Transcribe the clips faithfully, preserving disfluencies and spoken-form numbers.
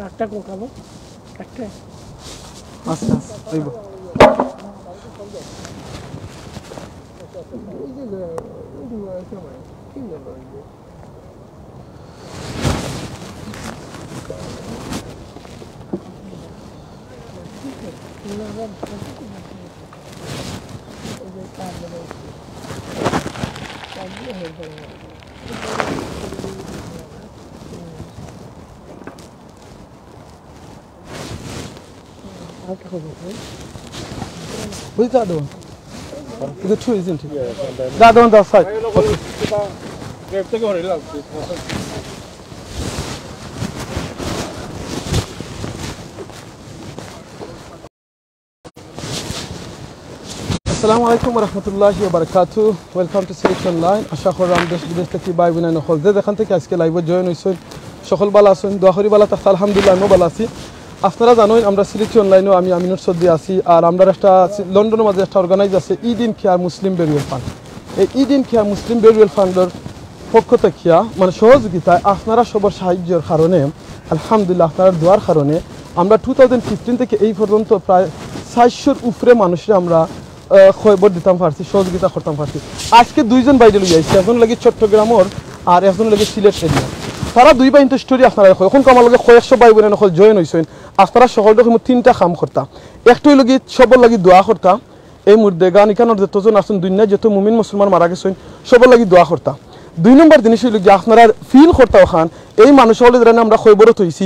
একটা কোন খাবো? একটা? আচ্ছা, আচ্ছা, অইব। Where's the other one? Is it two, isn't it? The other one, that side. Okay. আসসালামু আলাইকুম ওয়া রাহমাতুল্লাহি ওয়া বারাকাতুহু। Welcome to Selection Line. আশা করলাম দেশ বিদেশ থাকি ভাই বইন অকল যে যেখান থাকি আজকে live-ও join অইছইন, সকল ভালা আছইন, দোয়া করি ভালা থাকতা। আলহামদুলিল্লাহ, আমিও ভালা আছি। আপনারা জানইন, আমরা সিলেটি online-ও আমি আমিনুর চৌধুরী আছি। আর আমরার একটা সি-, লন্ডনর মাঝে একটা organize আছে, Eid in Care Muslim Burial Fund। এই Eid in Care Muslim Burial Fund-র পক্ষ থাকিয়া, মানে, সহযোগিতায় আপনারা সবর সাহায্যর কারণে, আলহামদুলিল্লাহ, আপনারার দোয়ার কারণে আমরা two thousand fifteen থাকি এই পর্যন্ত প্রায় চাইরশোর উপরে মানুষরে আমরা, আহ, খবর দিতাম পারছি, সহযোগিতা করতাম পারছি। আজকে দুইজন ভাইরে লইয়া আইছি, একজন লাগি চট্টগ্রামর আর একজন লাগি সিলেট area। তারা দুই ভাইন্তর story আপনারা দেখো। এখন আমার লগে কয়েকশো ভাই বইন অকল join অইছইন। আপনারা সকলরে কইমু তিনটা কাম করতা। একটা অইলো গি সবর লাগি দোয়া করতা। এই মুর্দেগান ইখানর যতজন আছইন, দুনিয়ার যত মুমিন মুসলমান মারা গেছইন, সবর লাগি দোয়া করতা। দুই নম্বর জিনিস অইলো গি আপনারা feel করতা অখান, এই মানুষ অকলরে যেরা আমরা কবরো থইছি,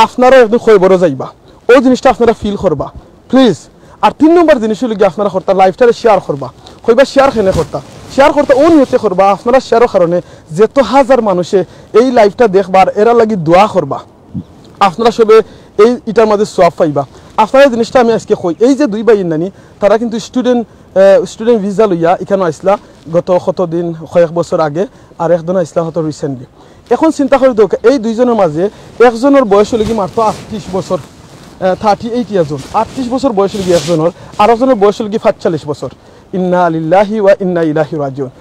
আপনারা একদিন কবরো যাইবা, অউ জিনিসটা আপনারা feel করবা, please। আর তিন নম্বর জিনিস অইলো গি আপনারা করতা live-টারে share করবা। কইবা share কেনে করতা? Share করতা অউ নিয়তে করবা, আপনারা share-র কারণে যত হাজার মানুষে এই live-টা দেখবা আর এরার লাগি দোয়া করবা। আপনারা সবে এই ইটার মাঝে সওয়াব পাইবা। আপনারা জিনিসটা আমি আজকে কই, এই যে দুই ভাইর নানি, তারা কিন্তু student, আহ, student visa লইয়া ইখানো আইছলা গত কতদিন, কয়েক বছর আগে, আর একজন আইছলা হয়তো recently। এখন চিন্তা করি দেখউক্কা, এই দুইজনর মাঝে একজনর বয়স অইলো গি মাত্র আটত্রিশ বছর, আহ, thirty eight years old, আটত্রিশ বছর বয়স অইলো গি একজনর, আর একজনর বয়স অইলো গি পাঁচচল্লিশ বছর। ইন্না লিল্লাহি ওয়া ইন্না ইলাইহি রাজিউন।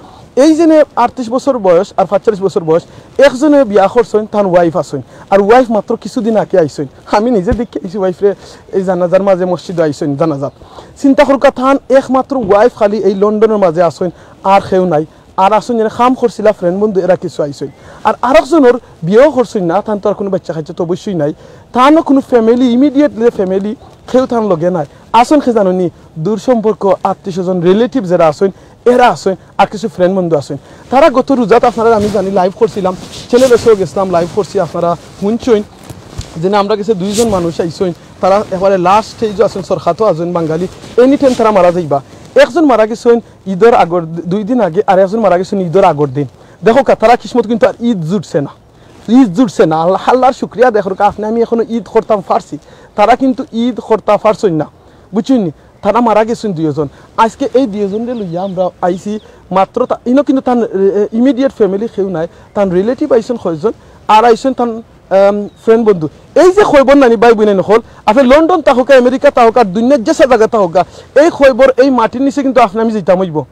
এই যে নে আটত্রিশ বছর বয়স আর পাঁচচল্লিশ বছর বয়স, একজনে বিয়া করছইন, তান wife আছইন, আর wife মাত্র কিছুদিন আগে আইছইন। আমি নিজে দেখি আইছি wife-রে, এই জানাজার মাঝে মসজিদো আইছইন জানাজাত। চিন্তা করউক্কা, তান একমাত্র wife খালি এই লন্ডনর মাঝে আছইন, আর কেউ নাই। আর আছইন যেনে কাম করছিলা friend বন্ধু, এরা কিছু আইছইন। আর আরকজনর বিয়াও করছইন না, তান তো আর কুনু বাইচ্চা কাইচ্চা তো অবশ্যই নাই, তানও কুনু family, immediate যে family, কেউ তান লগে নাই। আছইন কে জানো নি? দূর সম্পর্ক, আত্মীয় স্বজন, relative যেরা আছইন, এরা আছইন, আর কিছু friend বন্ধু আছইন। তারা গত রোজাত আপনারা আমি জানি live করছিলাম, channel-এ গেছিলাম, live করছি, আপনারা হুনছইন যে না, আমরার গেছে দুইজন মানুষ আইছইন, তারা একবারে last stage-ও আছইন, সরকাতও আছইন, বাঙালি, any time তারা মারা যাইবা। একজন মারা গেছইন, ঈদর আগর দি-, দুই দিন আগে, আর একজন মারা গেছইন ঈদর আগর দিন। দেখউক্কা, তারা কিসমত কিন্তু আর ঈদ জুটছে না, ঈদ জুটছে না। আল্লাহ, আল্লাহর শুকরিয়া দেখউক্কা, আপনে আমি এখনো ঈদ করতাম পারছি, তারা কিন্তু ঈদ করতা পারছইন না, বুঝছইন নি? তারা মারা গেছইন দুইজন। আজকে এই দুইজনরে লইয়া আমরা আইছি মাত্র, তা-, ইনো কিন্তু তান, এ, এ, immediate family কেউ নাই, তান relative আইছইন কয়জন, আর আইছইন তান আম, friend বন্ধু, এই যে খবর নানি ভাই বইন অকল, আপনে লন্ডন থাকউক্কা, আমেরিকা থাকউক্কা, আর দুনিয়ার যে জাগা থাকউক্কা, এই খবর এই মাটির নিচে কিন্তু আপনে আমি যাইতাম অইবো।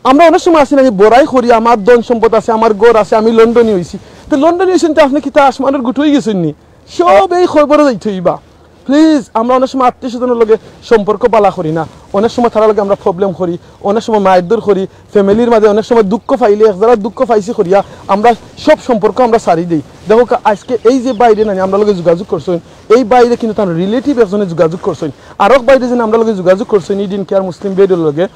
আমরা অনেক সময় আছি নানি, বড়াই করি, আমার ধন সম্পদ আছে, আমার ঘর আছে, আমি লন্ডনী অইছি। তে লন্ডনী অইছইন, তে আপনে কিতা আসমানর গুটু অইগেছইন নি? সব এই খবরো যাইতে অইবা। Please, আমরা অনেক সময় আত্মীয় স্বজনর লগে সম্পর্ক বালা করি না, অনেক সময় তারার লগে আমরা problem করি, অনেক সময় মাইরধর করি, family-র মাঝে অনেক সময় দুঃখ পাইলে, এক জাগাত দুঃখ পাইছি করিয়া আমরা সব সম্পর্ক আমরা ছাড়ি দেই। দেখউক্কা, আজকে এই যে ভাইরে নানি আমরার লগে যোগাযোগ করছইন, এই ভাইরে কিন্তু তান relative একজনে যোগাযোগ করছইন, আরক ভাইরে যেন আমরার লগে যোগাযোগ করছইন, Eid in Care Muslim Burial-র লগে,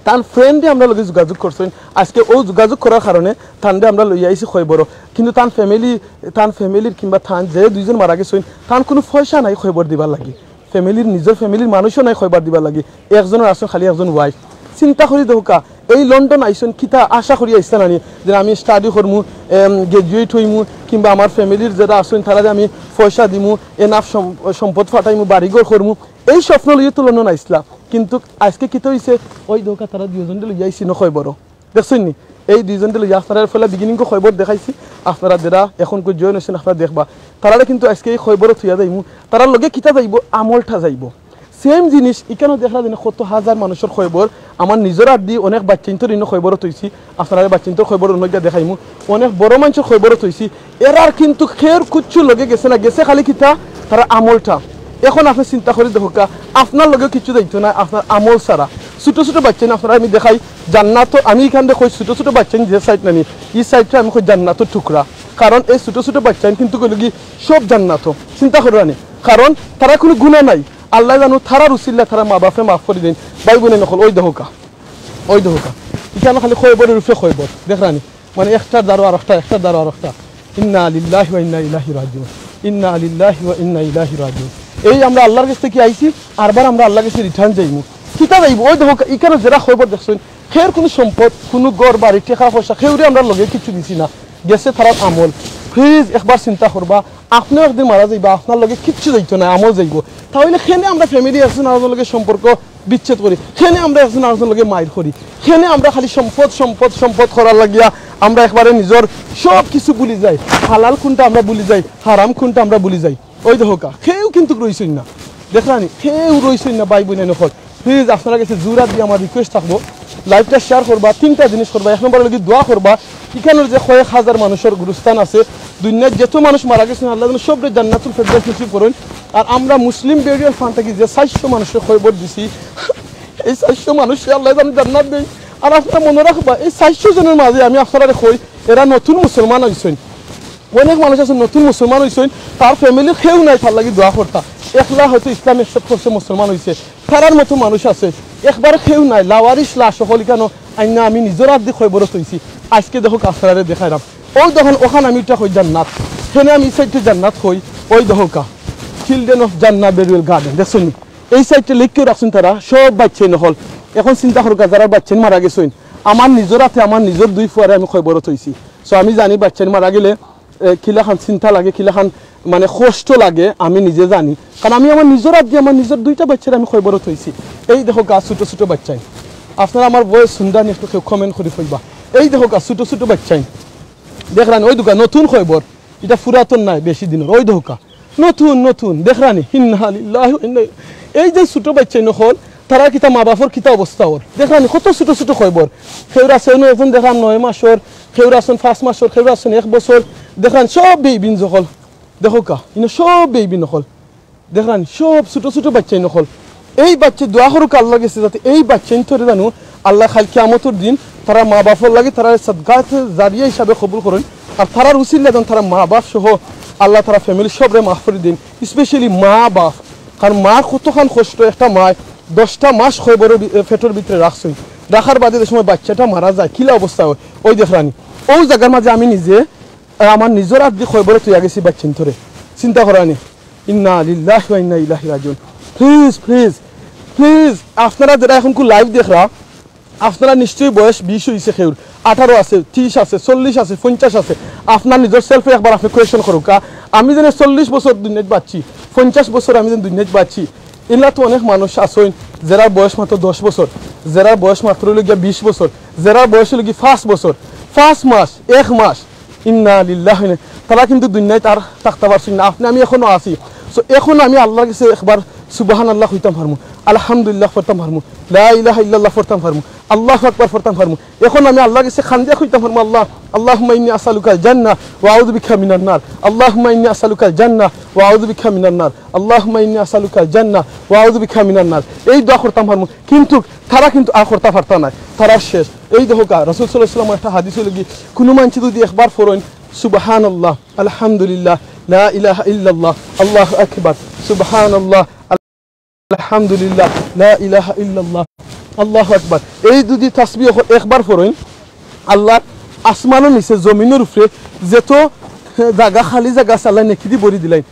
তান friend-এ আমরার লগে যোগাযোগ করছইন। আজকে অউ যোগাযোগ করার কারণে তানরে আমরা লইয়া আইছি খবরো, কিন্তু তান family, তান family-র কিংবা তান যে দুইজন মারা গেছইন, তান কুনু পয়সা নাই খবর দিবার লাগি। Family-র, নিজর family-র মানুষও নাই খবর দিবার লাগি, একজনর আছইন খালি একজন wife। চিন্তা করি দেখউক্কা, এই লন্ডন আইছইন, কিতা আশা করি আইছইন নানি যে আমি study করমু, এম, graduate অইমু, কিংবা আমার family-র যেরা আছইন তারারে আমি পয়সা দিমু, enough সম-, সম্পদ ফাটাইমু, বাড়িঘর করমু, এই স্বপ্ন লইয়া তো লন্ডন আইছলা। কিন্তু আজকে কিতা অইছে, অউ দেখউক্কা তারা দুইজনরে লইয়া আইছি নু খবরো। দেখছইন নি? এই দুইজনরে লইয়া আপনারারে পয়লা beginning-ও খবর দেখাইছি, আপনারা যেরা এখনকু join অইছইন আপনারা দেখবা। তারারে কিন্তু আজকে এই খবরো থইয়া যাইমু, তারার লগে কিতা যাইবো? আমলটা যাইবো। সেম জিনিস ইখানো দেখরা দিনে কত হাজার মানুষর খবর। আমার নিজর আত দি অনেক বাচ্চাইন্তর ইনো খবরও থইছি, আপনারারে বাচ্চাইন্তর খবর অন্য গিয়া দেখাইমু। অনেক বড় মানষর খবরও থইছি, এরার কিন্তু খের কুচ্ছু লগে গেছে না, গেছে খালি কিতা, তারা আমলটা। এখন আপনে চিন্তা করি দেখউক্কা, আপনার লগে কিচ্ছু যাইতো না, আপনার আমল ছাড়া। ছোট ছোট বাচ্চাইন আপনারারে আমি দেখাই, জান্নাত, আমি ইখান দেখি ছোট ছোট বাচ্চাইন যে সাইড নানি, ই সাইডটা আমি কই জান্নাতর টুকরা। কারণ এই ছোট ছোট বাচ্চাইন কিন্তু কইল কি সব জান্নাত। চিন্তা কররানি, কারণ তারা কুনু গুনা নাই। আল্লায় জানু তারার উসিলা তারা মা বাফে মাফ করি দেইন। ভাই বইনাইন অকল, ওই দেখউক্কা, ওই দেখউক্কা, ইখানো খালি খবরর উপরে খবর, দেখরানি, মানে একটার দারো আরোকটা, একটার দারো আরোকটা। ইন্না লিল্লাহি ওয়া ইন্না ইলাইহি রাজিউন। ইন্না লিল্লাহি ওয়া ইন্না ইলাইহি রাজিউন। এই আমরা আল্লার গেছ থাকি আইছি, আরবার আমরা আল্লার গেছে return যাইমু। কিতা যাইবো? ওই দেখউক্কা, ইখানো যেরা খবর দেখছইন, খের কুনু সম্পদ, কুনু ঘর বাড়ি, টেকা পয়সা, খেউরে আমরা লগে কিচ্ছু দিছি না, গেছে তারার আমল। Please একবার চিন্তা করবা, আপনেও একদিন মারা যাইবা, আপনার লগে কিচ্ছু যাইতো না, আমল যাইবো। তাইলে কেনে আমরা family একজন আরোকজনর লগে সম্পর্ক বিচ্ছেদ করি, কেনে আমরা একজন আরোকজনর লগে মাইর করি, কেনে আমরা খালি সম্পদ, সম্পদ, সম্পদ করার লাগিয়া আমরা একবারে নিজর সব কিছু ভুলি যাই, হালাল কুনটা আমরা ভুলি যাই, হারাম কুনটা আমরা ভুলি যাই। ওই দেখউক্কা, কেউ কিন্তু রইছইন না, দেখরানি, কেউ রইছইন না, ভাই বইনাইন অকল। Please আপনারার গেছে জোর আত দি আমার request থাকবো, live টা share করবা, তিনটা জিনিস করবা। এক নম্বর অইলো কি দোয়া করবা, ইখানোর যে কয়েক হাজার মানুষর গুরুস্থান আছে, দুনিয়ার যত মানুষ মারা গেছইন, আল্লায় যেন সবরে জান্নাতুল ফেরদাউস নসিব করইন। আর আমরা মুসলিম burial fund থাকি যে চাইরশো মানুষরে খবর দিছি, এই চাইরশো মানুষরে আল্লায় যেন জান্নাত দেইন। আর আপনারা মনো রাখবা, এই চাইরশো জনর মাঝে আমি আপনারারে কই, এরা নতুন মুসলমান অইছইন। অনেক মানুষ আছে নতুন মুসলমান অইছইন, তার family কেউ নাই তার লাগি দোয়া করতা, একলা হয়তো ইসলাম accept করছে, মুসলমান অইছে, তারার মতো মানুষ আছে, একবারে কেউ নাই, লাওয়ারিশ লাশ অকল ইখানো আইনা আমি নিজর আত দি খবরও থইছি। আইজকে দেখউক্কা আপনারারে দেখাইরাম, ওই দেখইন অখান আমি ইটা কই জান্নাত, হেনে আমি ই সাইডে জান্নাত কই, ওই দেখউক্কা Children of Jannah Burial Garden, দেখছইন নি? এই সাইডে লেখিয়াও রাখছইন তারা, সব বাচ্চাইন অকল। এখন চিন্তা করউক্কা, যারার বাচ্চাইন মারা গেছইন, আমার নিজর আতে আমার নিজর দুই ফুয়ারে আমি খবরও থইছি। So আমি জানি বাচ্চাইন মারা গেলে এ, কিলাখান চিন্তা লাগে, কিলাখান মানে কষ্ট লাগে, আমি নিজে জানি। কারণ আমি আমার নিজর আত দি আমার নিজর দুইটা বাচ্চারে আমি খবরও থইছি। এই দেখউক্কা ছোট ছোট বাচ্চাইন, আপনারা আমার voice হুনরানি, একটু কেউ comment করি কইবা। এই দেখউক্কা ছোট ছোট বাচ্চাইন, দেখরানি, ওই দেখউক্কা নতুন খবর, ইটা পুরাতন নায়, বেশি দিনর, ওই দেখউক্কা নতুন নতুন, দেখরানি, ইন্না লিল্লাহি ওয়া ইন্না ইলাইহি। এই যে ছোট বাচ্চাইন অকল, তারা কিতা মা বাফর কিতা অবস্থা অর, দেখরানি, কত ছোট ছোট খবর। কেউর আছে অনো একজন দেখরাম নয় মাসর, কেউর আছইন পাঁচ মাসর, কেউর আছইন এক বছর, দেখরানি সব বেইবিন অকল। দেখউক্কা, ইনো সব বেইবিন অকল। দেখরানি সব ছোট ছোট বাচ্চাইন অকল। এই বাচ্চাইন দোয়া করউক্কা আল্লার গেছে যাতে এই বাচ্চাইন্তরে জানু আল্লায় কাইল কিয়ামতর দিন তারার মা বাফর লাগি তারারে সদকায়ে জারিয়া হিসাবে কবুল করইন। আর তারার উসিলা যেন তারার মা বাফ সহ আল্লায় তারার family সবরে মাফ করি দেইন, specially মা বাফ। কারণ মার কতখান কষ্ট, একটা মায় দশটা মাস খবরর ভি-, এ, পেটর ভিতরে রাখছইন, রাখার বাদে যে সময় বাচ্চাটা মারা যায়, কিলা অবস্থা অয়, ওই দেখরানি। ওই জাগার মাঝে আমি নিজে, আ, আমার নিজর আত দি খবরও থইয়া গেছি বাচ্চাইন্তরে। চিন্তা কররানি। ইন্না লিল্লাহি ওয়া ইন্না ইলাইহি রাজিউন। Please, please, please, আপনারা যেরা অখনকু live দেখরা, আপনারার নিশ্চয়ই বয়স বিশ অইছে, কেউর আঠারো আছে, ত্রিশ আছে, চল্লিশ আছে, পঞ্চাশ আছে। আপনার নিজর self-এ একবার আপনে question করউক্কা, আমি যেন চল্লিশ বছর দুনিয়াত বাঁচছি, পঞ্চাশ বছর আমি যেন দুনিয়াত বাঁচছি, ইলা তো অনেক মানুষ আছইন যেরার বয়স মাত্র দশ বছর, যেরার বয়স মাত্র অইলো গিয়া বিশ বছর, যেরার বয়স অইলো গি পাঁচ বছর, পাঁচ মাস, এক মাস, ইন্না লিল্লাহি ওয়া ইন্না, তারা কিন্তু দুনিয়াত আর থাকতা পারছইন না। আপনে আমি অখনো আছি। So, অখন আমি আল্লার গেছে একবার সুবহানাল্লাহ কইতাম পারমু, আলহামদুলিল্লাহ পড়তাম পারমু, লা ইলাহা ইল্লাল্লাহ পড়তাম পারমু, আল্লাহু আকবার পড়তাম পারমু। অখন আমি আল্লার গেছে কান্দিয়া কইতাম পারমু, "আল্লাহ, আল্লাহুম্মা ইন্নী আসআলুকাল জান্নাহ ওয়া আউযু বিকা মিনান নার। আল্লাহুম্মা ইন্নী আসআলুকাল জান্নাহ ওয়া আউযু বিকা মিনান নার। আল্লাহুম্মা ইন্নী আসআলুকাল জান্নাহ ওয়া আউযু বিকা মিনান নার।" এই দোয়া করতাম পারমু। কিন্তু তারা কিন্তু আর করতা পারতা নায়, তারার শেষ। এই দেখউক্কা, রাসূল সাল্লাল্লাহু আলাইহি ওয়াসাল্লামর একটা হাদিস অইলো গি, কুনু মানষে যুদি একবার পড়ইন, সুবহানাল্লাহ, আলহামদুলিল্লাহ, লা ইলাহা ইল্লাল্লাহ, আল্লাহু আকবার, সুবহানাল্লাহ, আলহামদুলিল্লাহ, লা ইলাহা ইল্লাল্লাহ, আল্লাহু আকবার, এই যুদি তাসবিহ অকল একবার পড়ইন, আল্লার আসমানর নিচে, জমিনর উপরে যত জাগা, খালি জাগা আছে, আল্লায় নেকি দি ভরি দিলাইন।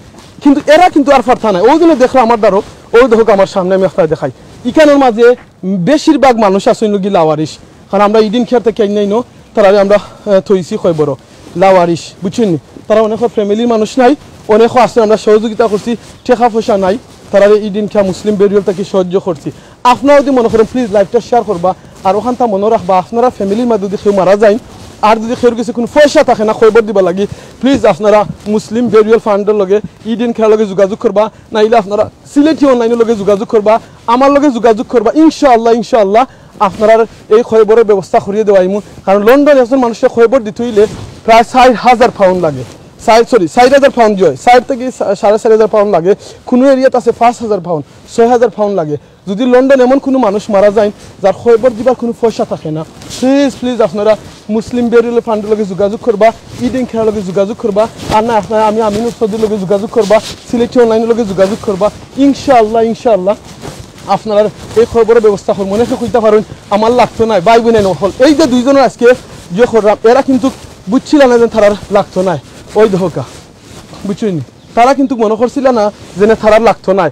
কিন্তু এরা কিন্তু আর পারতা নায়। ওই দিনে দেখরা আমার দ্বারো, ওই দেখউক্কা আমার সামনে, আমি আপনারে দেখাই। ইখানর মাঝে বেশিরভাগ মানুষ আছইন অইলো গি লাওয়ারিশ। কারণ আমরা ইদিন খের থাকি আইন্না ইনো, তারারে আমরা, আহ, থইছি কবরো। লাওয়ারিশ, বুঝছইন নি? তারা অনেকর family-র মানুষ নাই, অনেকও আছে, আমরা সহযোগিতা করছি, টেকা পয়সা নাই, তারারে ইদিন খেয়া মুসলিম burial থাকি সাহায্য করছি। আপনারা যুদি মনো করইন, please live-টা share করবা, আর অখানটা মনো রাখবা, আপনারার family-র মাঝে যুদি কেউ মারা যাইন, আর যদি কেউর গেছে কুনু পয়সা থাকে না কয়বর দিবার লাগি, please আপনারা মুসলিম বেরিয়াল ফান্ডর লগে, ইডেন কেরার লগে যোগাযোগ করবা, নাইলে আপনারা সিলেটি অনলাইনর লগে যোগাযোগ করবা, আমার লগে যোগাযোগ করবা, ইনশাআল্লাহ, ইনশাআল্লাহ আপনারার এই কয়বরর ব্যবস্থা করিয়া দেওয়াইমু। কারণ লন্ডন একজন মানুষরে কয়বর দিতে অইলে প্রায় চাইর হাজার পাউন্ড লাগে, চাইর, sorry, চাইর হাজার পাউন্ড অয়, চাইর থাকি সা-, সাড়ে চাইর হাজার পাউন্ড লাগে, কুনু এরিয়াত আছে পাঁচ হাজার পাউন্ড, ছয় হাজার পাউন্ড লাগে। যদি লন্ডন এমন কুনু মানুষ মারা যাইন যার কয়বর দিবার কুনু পয়সা থাকে না, please, please আপনারা মুসলিম বেরিয়াল ফান্ডর লগে যোগাযোগ করবা, ইডেন কেরার লগে যোগাযোগ করবা, আর না আপনারা আমি আমিনুর চৌধুরীর লগে যোগাযোগ করবা, সিলেটি অনলাইনর লগে যোগাযোগ করবা, ইনশাআল্লাহ, ইনশাআল্লাহ আপনারার এই কয়বরর ব্যবস্থা করমু। অনেকে কইতা পারইন আমার লাগতো নায়, ভাই বইনাইন অকল, এই যে দুইজনর আজকে ইয়ে করলাম, এরা কিন্তু বুঝছিলা না যে তারার লাগতো নায়, ওই দেখউক্কা, বুঝছইন নি? তারা কিন্তু মনো করছিলা না যে না তারার লাগতো নায়।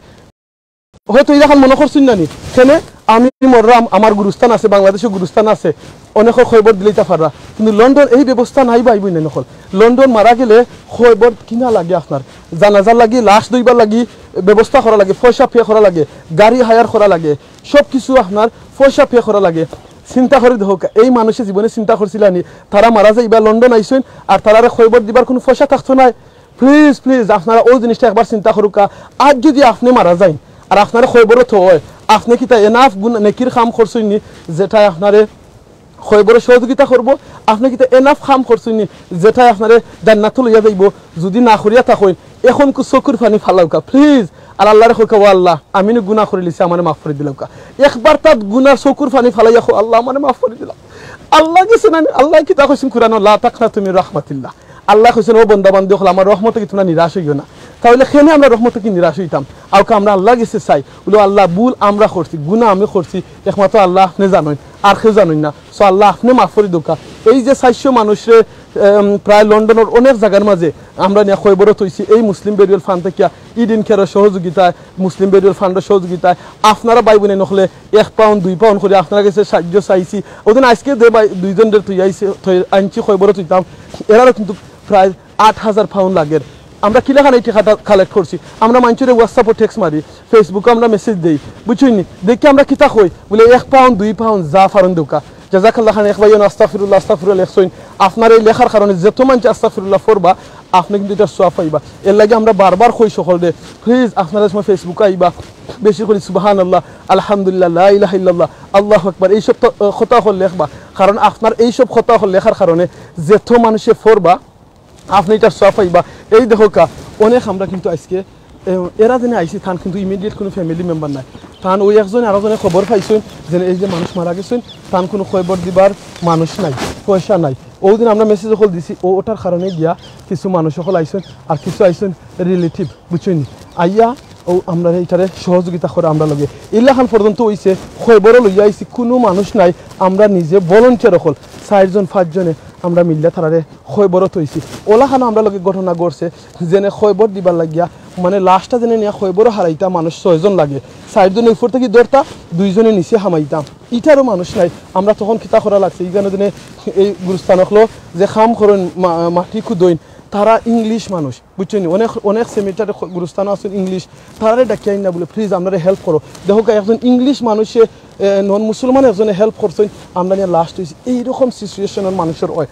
হয়তো ইলাখান মনো করছইন না নি, কেনে আমি মররাম, আমার গুরুস্থান আছে, বাংলাদেশো গুরুস্থান আছে, অনেকর কয়বর দিলাইতা পাররা। কিন্তু লন্ডন এই ব্যবস্থা নাই ভাই বইনাইন অকল। লন্ডন মারা গেলে কয়বর কিনা লাগে আপনার, জানাজার লাগি, লাশ ধইবার লাগি ব্যবস্থা করা লাগে, পয়সা পে করা লাগে, গাড়ি হায়ার করা লাগে, সব কিছু আপনার পয়সা পে করা লাগে। চিন্তা করি দেখউক্কা, এই মানুষে জীবনে চিন্তা করছিলা নি, তারা মারা যাইবা, লন্ডন আইছইন, আর তারারে কয়বর দিবার কুনু পয়সা থাকতো নায়। Please, please আপনারা অউ জিনিসটা একবার চিন্তা করউক্কা। আর যদি আপনে মারা যাইন আর আপনারে কয়বরো থওয়া অয়, আপনে কিতা enough গুনা নেকির কাম করছইন নি যেটায় আপনারে কয়বরো সহযোগিতা করবো? আপনে কিতা enough কাম করছইন নি যেটায় আপনারে জান্নাতো লইয়া যাইবো? যদি না করিয়া থাকইন, অখনকু চকুর পানি ফালাউক্কা please। আর আল্লারে কউক্কা, "ও আল্লাহ, আমি নু গুনা করিলিছি, আমারে মাফ করি দিলাউক্কা।" একবার তাত গুনার চকুর পানি ফালাইয়া কও, "আল্লাহ, আমারে মাফ করি দিলাও।" আল্লাহ গেছে না নি? আল্লায় কিতা কইছইন কুরআনো, "লা তাকনাতু মির রাহমাতিল্লাহ।" আল্লায় কইছইন, "ও বন্দা বান্দি অকল, আমার রহমত থাকি তুমরা নিরাশ অইও না।" তাইলে কেনে আমরা রহমত থাকি নিরাশ অইতাম? আউক্কা আমরা আল্লার গেছে চাই, বলি, "আল্লাহ, ভুল আমরা করছি, গুনা আমি করছি, একমাত্র আল্লাহ আপনে জানইন, আর কেউ জানইন না। So আল্লাহ আপনে মাফ করি দেউক্কা।" এই যে চাইরশো মানুষরে, এম, প্রায় লন্ডনর অনেক জাগার মাঝে আমরা নিয়া কয়বরো থইছি, এই মুসলিম বেরিয়াল ফান্ড থাকিয়া, ইডেন কেয়ারর সহযোগিতায়, মুসলিম বেরিয়াল ফান্ডর সহযোগিতায়, আপনারা ভাই বইনাইন অকলে এক পাউন্ড, দুই পাউন্ড করি আপনারার গেছে সাহায্য চাইছি। অউ দিন আইজকে যে ভাই দুইজনরে থইয়া আইছি, থই-, আনছি কয়বরো থইতাম, এরারও কিন্তু প্রায় আট হাজার পাউন্ড লাগের। আমরা কিলাখান এই টেকাটা কালেক্ট করছি? আমরা মানষরে WhatsApp-ও টেক্সট মারি, Facebook-ও আমরা মেসেজ দেই, বুঝছইন নি? দেখি আমরা কিতা কই, বলে এক পাউন্ড, দুই পাউন্ড, যা পারইন দেউক্কা। জাজাকাল্লাহ খান, এক ভাইয়ে আস্তাগফিরুল্লাহ, আস্তাগফিরুল্লাহ লেখছইন। আপনার এই লেখার কারণে যত মানষে আস্তাগফিরুল্লাহ পড়বা, আপনে কিন্তু ইটার সওয়াব পাইবা। এরলাগি আমরা বারবার কই সকলরে, please আপনারা যে সময় Facebook-ও আইবা, বেশি করি সুবহানাল্লাহ, আলহামদুলিল্লাহ, লা ইলাহা ইল্লাল্লাহ, আল্লাহু আকবার, এইসব তো, আহ, কথা অকল লেখবা। কারণ আপনার এইসব কথা অকল লেখার কারণে যত মানষে পড়বা, আপনে ইটার সওয়াব পাইবা। এই দেখউক্কা, অনেক আমরা কিন্তু আইজকে, এ, এরা যেনে আইছে, তান কিন্তু immediate কুনু family member নাই। তান অউ একজনে আরোকজনে খবর পাইছইন যেনে এই যে মানুষ মারা গেছইন, তান কুনু কয়বর দিবার মানুষ নাই, পয়সা নাই। অউ দিন আমরা মেসেজ অকল দিছি, অউ ওটার কারণে গিয়া কিছু মানুষ অকল আইছইন, আর কিছু আইছইন relative, বুঝছইন নি? আইয়া অউ আমরারে ইটারে সহযোগিতা করা আমরার লগে। ইলাখান পর্যন্ত অইছে, কয়বরও লইয়া আইছি, কুনু মানুষ নাই, আমরা নিজে volunteer অকল, চাইরজন পাঁচজনে আমরা মিল্লা তারারে কয়বরো থইছি। অলাখানও আমরার লগে ঘটনা ঘটছে, যেনে কয়বর দিবার লাগিয়া, মানে, লাশটা যেনে নিয়া কয়বরো হারাইতা মানুষ ছয়জন লাগে, চাইরজনে উপর থাকি ধরতা, দুইজনে নিচে হামাইতা, ইটারও মানুষ নাই। আমরা তখন কিতা করা লাগছে, ইখানো যেনে এই গুরুস্থান অকলো যে কাম করইন, মা-, মাটি খুদইন, তারা ইংলিশ মানুষ, বুঝছইন নি? অনেক, অনেক সেমিটারে খ-, গুরুস্থানও আছইন ইংলিশ, তারারে ডাকিয়া আইন না বলে, "Please, আমরারে help করো।" দেখউক্কা, একজন ইংলিশ মানুষে, এ, নন মুসলমান একজনে help করছইন, আমরা নিয়া লাশ থইছি। এইরকম situation-র মানুষর অয়।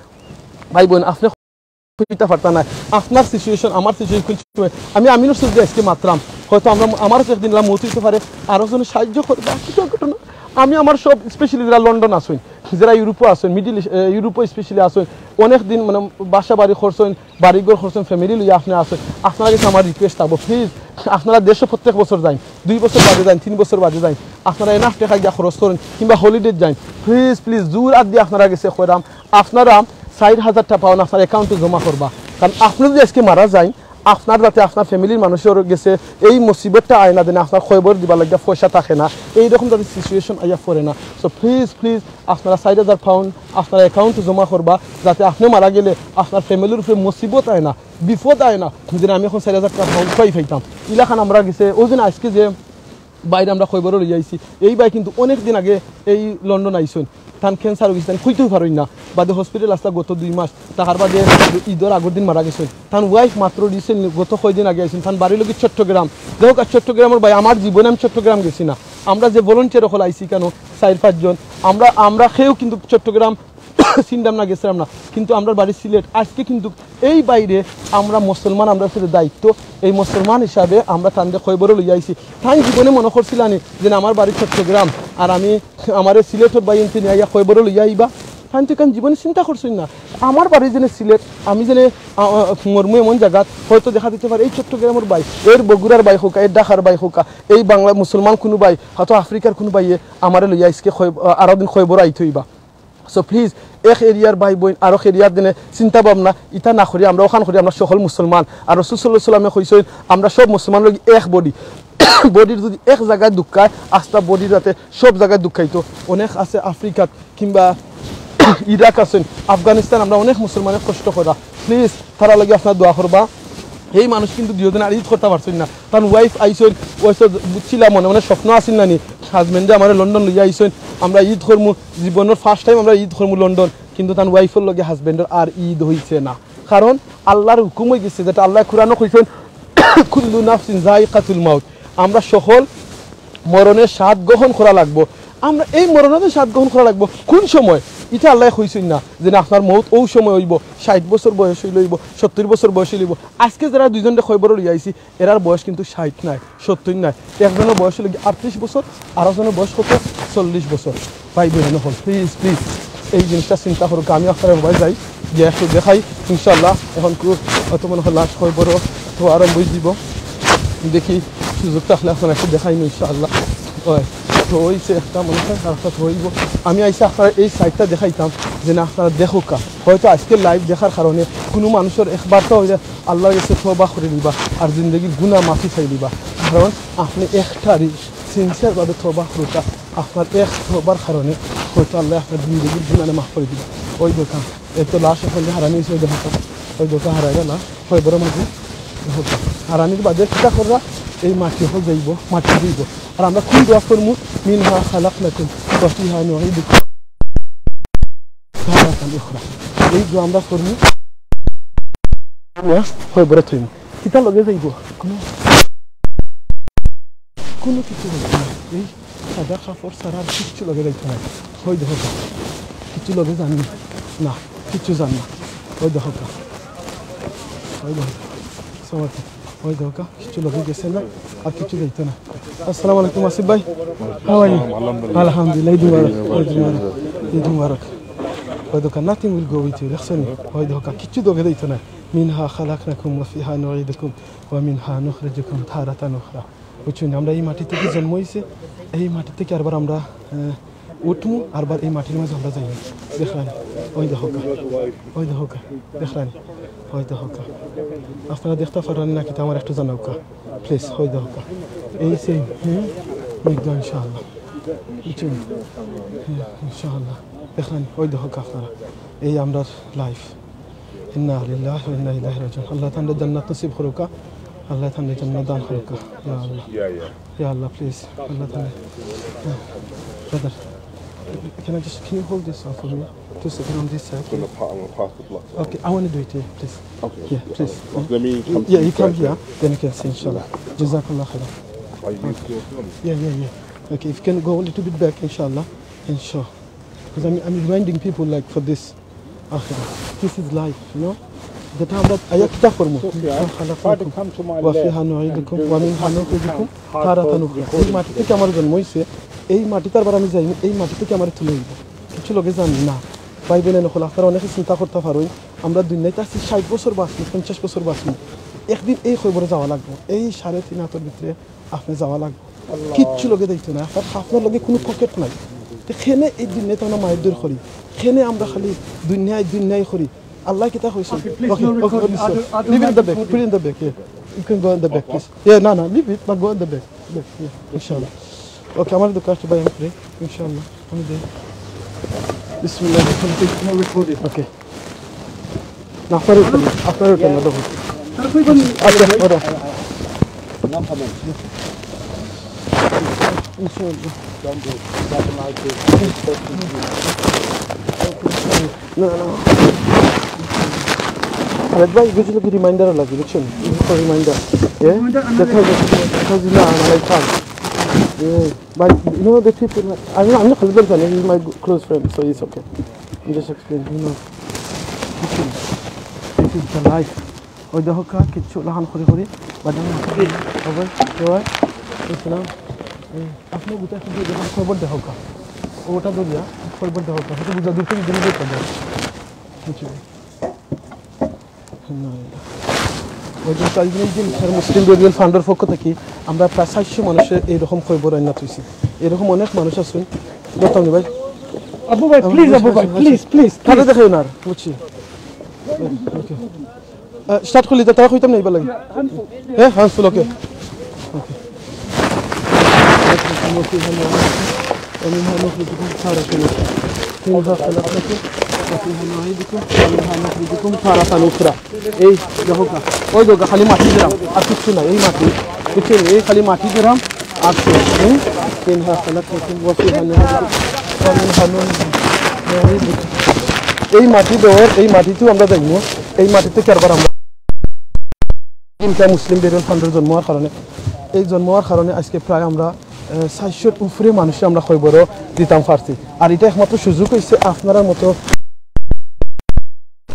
ভাই বইন, আপনে কইতা পারতা নায়, আপনার situation, আমার situation, আমি আমিনুর চৌধুরী আইজকে মাতরাম, হয়তো আমরা, আমার একদিন মউত অইতে পারে, আরোকজনে সাহায্য করবা, কিতা ঘটনা। আমি আমার সব, specially যেরা লন্ডন আছইন, যেরা ইউরোপো আছইন, মিডল ইস্ট, এ, ইউরোপো specially আছইন, অনেক দিন, মানে, বাসা বাড়ি করছইন, বাড়িঘর করছইন, family লইয়া আপনে আছইন, আপনারার গেছে আমার request থাকবো, please, আপনারা দেশো প্রত্যেক বছর যাইন, দুই বছর বাদে যাইন, তিন বছর বাদে যাইন, আপনারা enough টেকা গিয়া খরচ করইন, কিংবা holiday যাইন, please, please, জোর আত দি আপনারার গেছে কইরাম, আপনারা চাইর হাজার টেকা পাউন্ড আপনার account-ও জমা করবা। কারণ আপনে যদি আইজকে মারা যাইন, আপনার যাতে আপনার family-র মানুষর গেছে এই মুসিবতটা আয় না, যেনে আপনার কয়বর দিবার লাগিয়া পয়সা থাকে না, এইরকম যাতে situation আইয়া পড়ে না। So please, please, আপনারা চাইর হাজার পাউন্ড আপনার account-ও জমা করবা, যাতে আপনে মারা গেলে আপনার family-র উপরে মুসিবত আয় না, বিপদ আয় না। যেনে আমি অখন চাইর হাজার টেকা পাউন্ড পাই পাইতাম, ইলাখান আমরার গেছে। অউ দিন আইজকে যে ভাইরে আমরা কয়বরো লইয়া আইছি, এই ভাই কিন্তু অনেক দিন আগে এই লন্ডন আইছইন, তান cancer অইগেছে, তান কইতেও পারইন না, বাদে hospital আছলা গত দুই মাস, তার বাদে ইদর আগর দিন মারা গেছইন। তান wife মাত্র recently গত কয়দিন আগে আইছইন, তান বাড়ি অইলো গি চট্টগ্রাম। দেখউক্কা, আর চট্টগ্রামর ভাই, আমার জীবনে আমি চট্টগ্রাম গেছি না। আমরা যে volunteer অকল আইছি ইখানো, চাইর পাঁচজন, আমরা, আমরা কেউ কিন্তু চট্টগ্রাম ছিনতাম না, গেছিলাম না, কিন্তু আমরার বাড়ি সিলেট। আজকে কিন্তু এই বাইরে আমরা মুসলমান, আমরার উপরে দায়িত্ব। এই মুসলমান হিসাবে আমরা তানরে কয়বরো লইয়া আইছি। তান জীবনে মনো করছিলা নি যে না, আমার বাড়ি চট্টগ্রাম, আর আমি, আমারে সিলেটর বাইনতে নিয়া আইয়া কয়বরো লইয়া আইবা? তান তো ইখান জীবনে চিন্তা করছইন না। আমার বাড়ি যেন সিলেট, আমি যেন, আ, আ, মরমু এমন জাগাত, হয়তো দেখা দিতে পারে এই চট্টগ্রামর বাই, এর বগুড়ার বাই হউকা, এর ঢাকার বাই হউকা, এই বাংলা মুসলমান কুনু বাই, হয়তো আফ্রিকার কুনু বাইয়ে আমারে লইয়া আইজকে কয়-, আ, আরো দিন কয়বরো আইতে অইবা। So please, এক এরিয়ার ভাই বইন আরক এরিয়ার দিনে চিন্তা ভাবনা ইতা না করি, আমরা অখান করি, আমরা সকল মুসলমান। আর রসুল সাল্লাল্লাহু আলাইহি ওয়াসাল্লামে কইছইন, আমরা সব মুসলমান লাগি এক body। Bodyর যদি এক জাগায় দুঃখ খায়, আস্তা body যাতে সব জাগায় দুঃখ খাইতো। অনেক আছে আফ্রিকাত কিংবা ইরাক আছইন, আফগানিস্তান, আমরা অনেক মুসলমানে কষ্ট করা। Please, তারার লাগি আপনারা দোয়া করবা। এই মানুষ কিন্তু দুইও দিন আর ঈদ করতা পারছইন না। তান wife আইছইন, অইছে বুঝছিলা মনে মনে স্বপ্ন আছিল না নি, husbandএ আমারে লন্ডন লইয়া আইছইন, আমরা ঈদ করমু, জীবনর first time আমরা ঈদ করমু লন্ডন, কিন্তু তান wifeর লগে husbandর আর ঈদ অইছে না। কারণ আল্লাহর হুকুম অইগেছে, যেটা আল্লায় কোরআনো কইছইন, "কুল্লু নাফসিন যায়িকাতুল মাউত", আমরা সকল মরণের স্বাদ গ্রহণ করা লাগবো। আমরা এই মরণের স্বাদ গ্রহণ করা লাগবো। কুন সময়? ইটা আল্লায় কইছইন না যে না, আপনার মউত অউ সময় অইবো, ষাইট বছর বয়স অইলে অইবো, সত্তইর বছর বয়স অইলে অইবো। আজকে যেরা দুইজনরে কয়বরো লইয়া আইছি, এরার বয়স কিন্তু ষাইট নায়, সত্তইর নায়। একজনর বয়স অইলো গি আটত্রিশ বছর, আর একজনর বয়স কত? চল্লিশ বছর। ভাই বইন অকল, please, please, এই জিনিসটা চিন্তা করউক্কা। আমি আপনারারে যাই, গিয়া একটু দেখাই, ইনশাআল্লাহ। অখন কু-, অত মনে হয় লাশ কয়বরো তো আরম্ভ অইযিবো। দেখি, সুযোগ থাকলে আপনারারে একটু দেখাইমু, ইনশাআল্লাহ। অয়, তো অইছে একটা মনে হয়, আর একটা তো অইবো। আমি আইছি আপনারারে এই সাইডটা দেখাইতাম, যে না, আপনারা দেখউক্কা। হয়তো আজকে live দেখার কারণে কুনু মানুষর একবার তো অইলে আল্লাহর গেছে তওবা করি নিবা, আর জিন্দেগির গুনা মাফি চাই নিবা। কারণ আপনে একটারি sincere ভাবে তওবা করউক্কা, আপনার এক তওবার কারণে হয়তো আল্লায় আপনার জিন্দেগির গুনারে মাফ করি দিবা। অউ দেখউক্কা, এর তো লাশ অখন যে হারানি অইছে, অউ দেখউক্কা, অউ দেখউক্কা হারাইরা লাশ, কয়বরো মাঝে দেখউক্কা। হারানির বাদে কিতা কররা? এই মাটি অকল যাইবো, মাটি যাইবো। আর আমরা কুন দোয়া করমু? "মিনহা খালাকনাকুম ওয়া ফিহা নুঈদুকুম তারাতান উখরা।" এই দোয়া আমরা করমু। আমরা কয়বরো থইমু। কিতা লগে যাইবো? কুনু, কুনু কিছু লগে না। এই সাদা কাপড় ছাড়া আর কিচ্ছু লগে যাইতো না। অউ দেখউক্কা, কিচ্ছু লগে যার না, না, কিচ্ছু যার না। অউ দেখউক্কা, অউ দেখউক্কা, সমাধি। অউ দেখউক্কা, কিচ্ছু লগে গেছে না, আর কিচ্ছু যাইতো না। আসসালামু আলাইকুম আসিফ ভাই, how are you? আলহামদুলিল্লাহ। আলহামদুলিল্লাহ, ঈদ মুবারক, ঈদ মুবারক, ঈদ মুবারক। অউ দেখউক্কা, nothing will go with you, দেখছইন নি? অউ দেখউক্কা, কিচ্ছু লগে যাইতো না। মিনহা খালাকনাকুম ওয়া ফিহা নুঈদুকুম ওয়া মিনহা নুখরিজুকুম তারাতান উখরা। বুঝছইন নি? আমরা এই মাটি থাকি জন্ম অইছি, এই মাটি থাকি আরবার আমরা, আহ, উঠমু, আরবার এই মাটির মাঝে আমরা যাইমু। দেখরানি, অউ দেখউক্কা, অউ দেখউক্কা, দেখরানি, অউ দেখউক্কা। আপনারা দেখতা পাররানি না কিতা, আমারে একটু জানাউক্কা, please। অউ দেখউক্কা, এই same, হুম, ইনশাআল্লাহ, বুঝছইন নি? হুম, ইনশাআল্লাহ, দেখরানি, অউ দেখউক্কা আপনারা, এই আমরার life। ইন্না লিল্লাহি ওয়া ইন্না ইলাইহি রাজিউন। আল্লায় তানরে জান্নাত নসিব করউক্কা। আল্লায় তানরে জান্নাত দান করউক্কা। ইয়া আল্লাহ। Yeah, yeah. ইয়া আল্লাহ, please। আল্লায় তানরে, হ্যাঁ। Brother, can I just, can you hold this one for me? Two seconds on this side, please. I'm gonna pa-, I'm gonna pass the block. Okay, I wanna do it here, please. Okay. Yeah, please. Let me come to you first, yeah? Then you can see, inshallah. Jazakallah khairan. Are you still filming? Yeah, yeah, yeah. Okay, if you can go a little bit back, inshallah. Inshallah. Because I'm, I'm reminding people, like, for this. আখেরা। This is life, you know? যেটা আমরা আইয়া কিতা করমু? মিনহা খালাকনাকুম ওয়া ফিহা নুঈদুকুম ওয়া মিনহা নুখরিজুকুম তারাতান উখরা। এই মাটি থাকি আমার জন্ম অইছে, এই মাটিত আরবার আমি যাইমু, এই মাটি থাকি আমারে তুলা অইবো। কিচ্ছু লগে যার না। ভাই বইন অকল, আপনারা অনেকে চিন্তা করতা পারইন, আমরা দুনিয়াত আছি ষাইট বছর বাঁচমু, পঞ্চাশ বছর বাঁচমু, একদিন এই কবরো যাওয়া লাগবো। এই সাড়ে তিন আতর ভিতরে আপনে যাওয়া লাগবো। কিচ্ছু লগে যাইতো না, আপনার, আপনার লগে কুনু পকেট নাই। তে কেনে এই দুনিয়াত আমরা মাইরধইর করি, কেনে আমরা খালি দুনিয়ায়, দুনিয়ায় করি। আল্লায় কিতা কইছইন? Okay, please, okay, no, okay, recording. Leave it in the back, put it in the back, yeah. You can go in the back, please. Yeah, no, no, leave it, but go in the back. Back, yeah, inshallah. Okay, আমার দোকান আছে ভাই, আমি free, ইনশাআল্লাহ। আমি দেই। বিসমিল্লাহ। Okay. না, আপনার উঠেন না, আপনার উঠেন না, দেখুন। আচ্ছা, ওটা। ইনশাআল্লাহ। না, না। আরে ভাই, বুঝলে কি reminder লাগে, বুঝছেন? Reminder। এ? Reminder আনলে দেখা যাবে, দেখা যাবে, না, না, না, থাক। এ, ভাই, you know the people, আমি, আমি খালিদ ভাই জানি, he's my close friend, so it's okay. Just explain, you know. This is the life. ওই দেখো কা, কিচ্ছু লাহান করি করি, বাজার মাছ। ওই, ওই, ইসলাম। এই, আপনি বুঝে আসেন যে যখন খবর দেখো কা, ওটা ধরিয়া খবর দেখো কা, সেটা বুঝা দূর থেকে দূরে দেখতে যায়। বুঝছি ভাই। ওই যে চাইনিজ যে মুসলিম বেরিয়াল ফান্ডের পক্ষ থেকে আমরা প্রায় চারশো মানুষের এইরকম খবর আইনা তুইছি। এরকম অনেক মানুষ আছেন। করতাম না ভাই। আবু ভাই, আমার please, আবু ভাই, please, please, তাহলে please। দেখাই না আর, বুঝছি। ওকে। আহ, স্টার্ট করলি তো, তারা কইতাম না এবার লাগে। হ্যাঁ, হ্যাঁ, ফুল, ওকে। ওকে। ومنها نخرجكم تارة أخرى. منها خلقناكم وفيها نعيدكم ومنها نخرجكم تارة أخرى. এই দেখো কা, ওই দেখো কা, খালি মাটি দিলাম, আর কিচ্ছু না। এই মাটি, বুঝছেন? এই খালি মাটি দিলাম, আর শেষ। হুম? منها خلقناكم وفيها نعيدكم ومنها نخرجكم। এই মাটি দেওয়ার, এই মাটিতেও আমরা যাইব, এই মাটিতে কি আরবার আমরা ইনকা মুসলিম বেরিয়াল ফান্ডের জন্ম হওয়ার কারণে, এই জন্ম হওয়ার কারণে আজকে প্রায় আমরা আহ, চারশোর উপরে মানুষে আমরা খবরও দিতাম পারছি। আর এটা একমাত্র সুযোগ হইছে আপনারার মতো,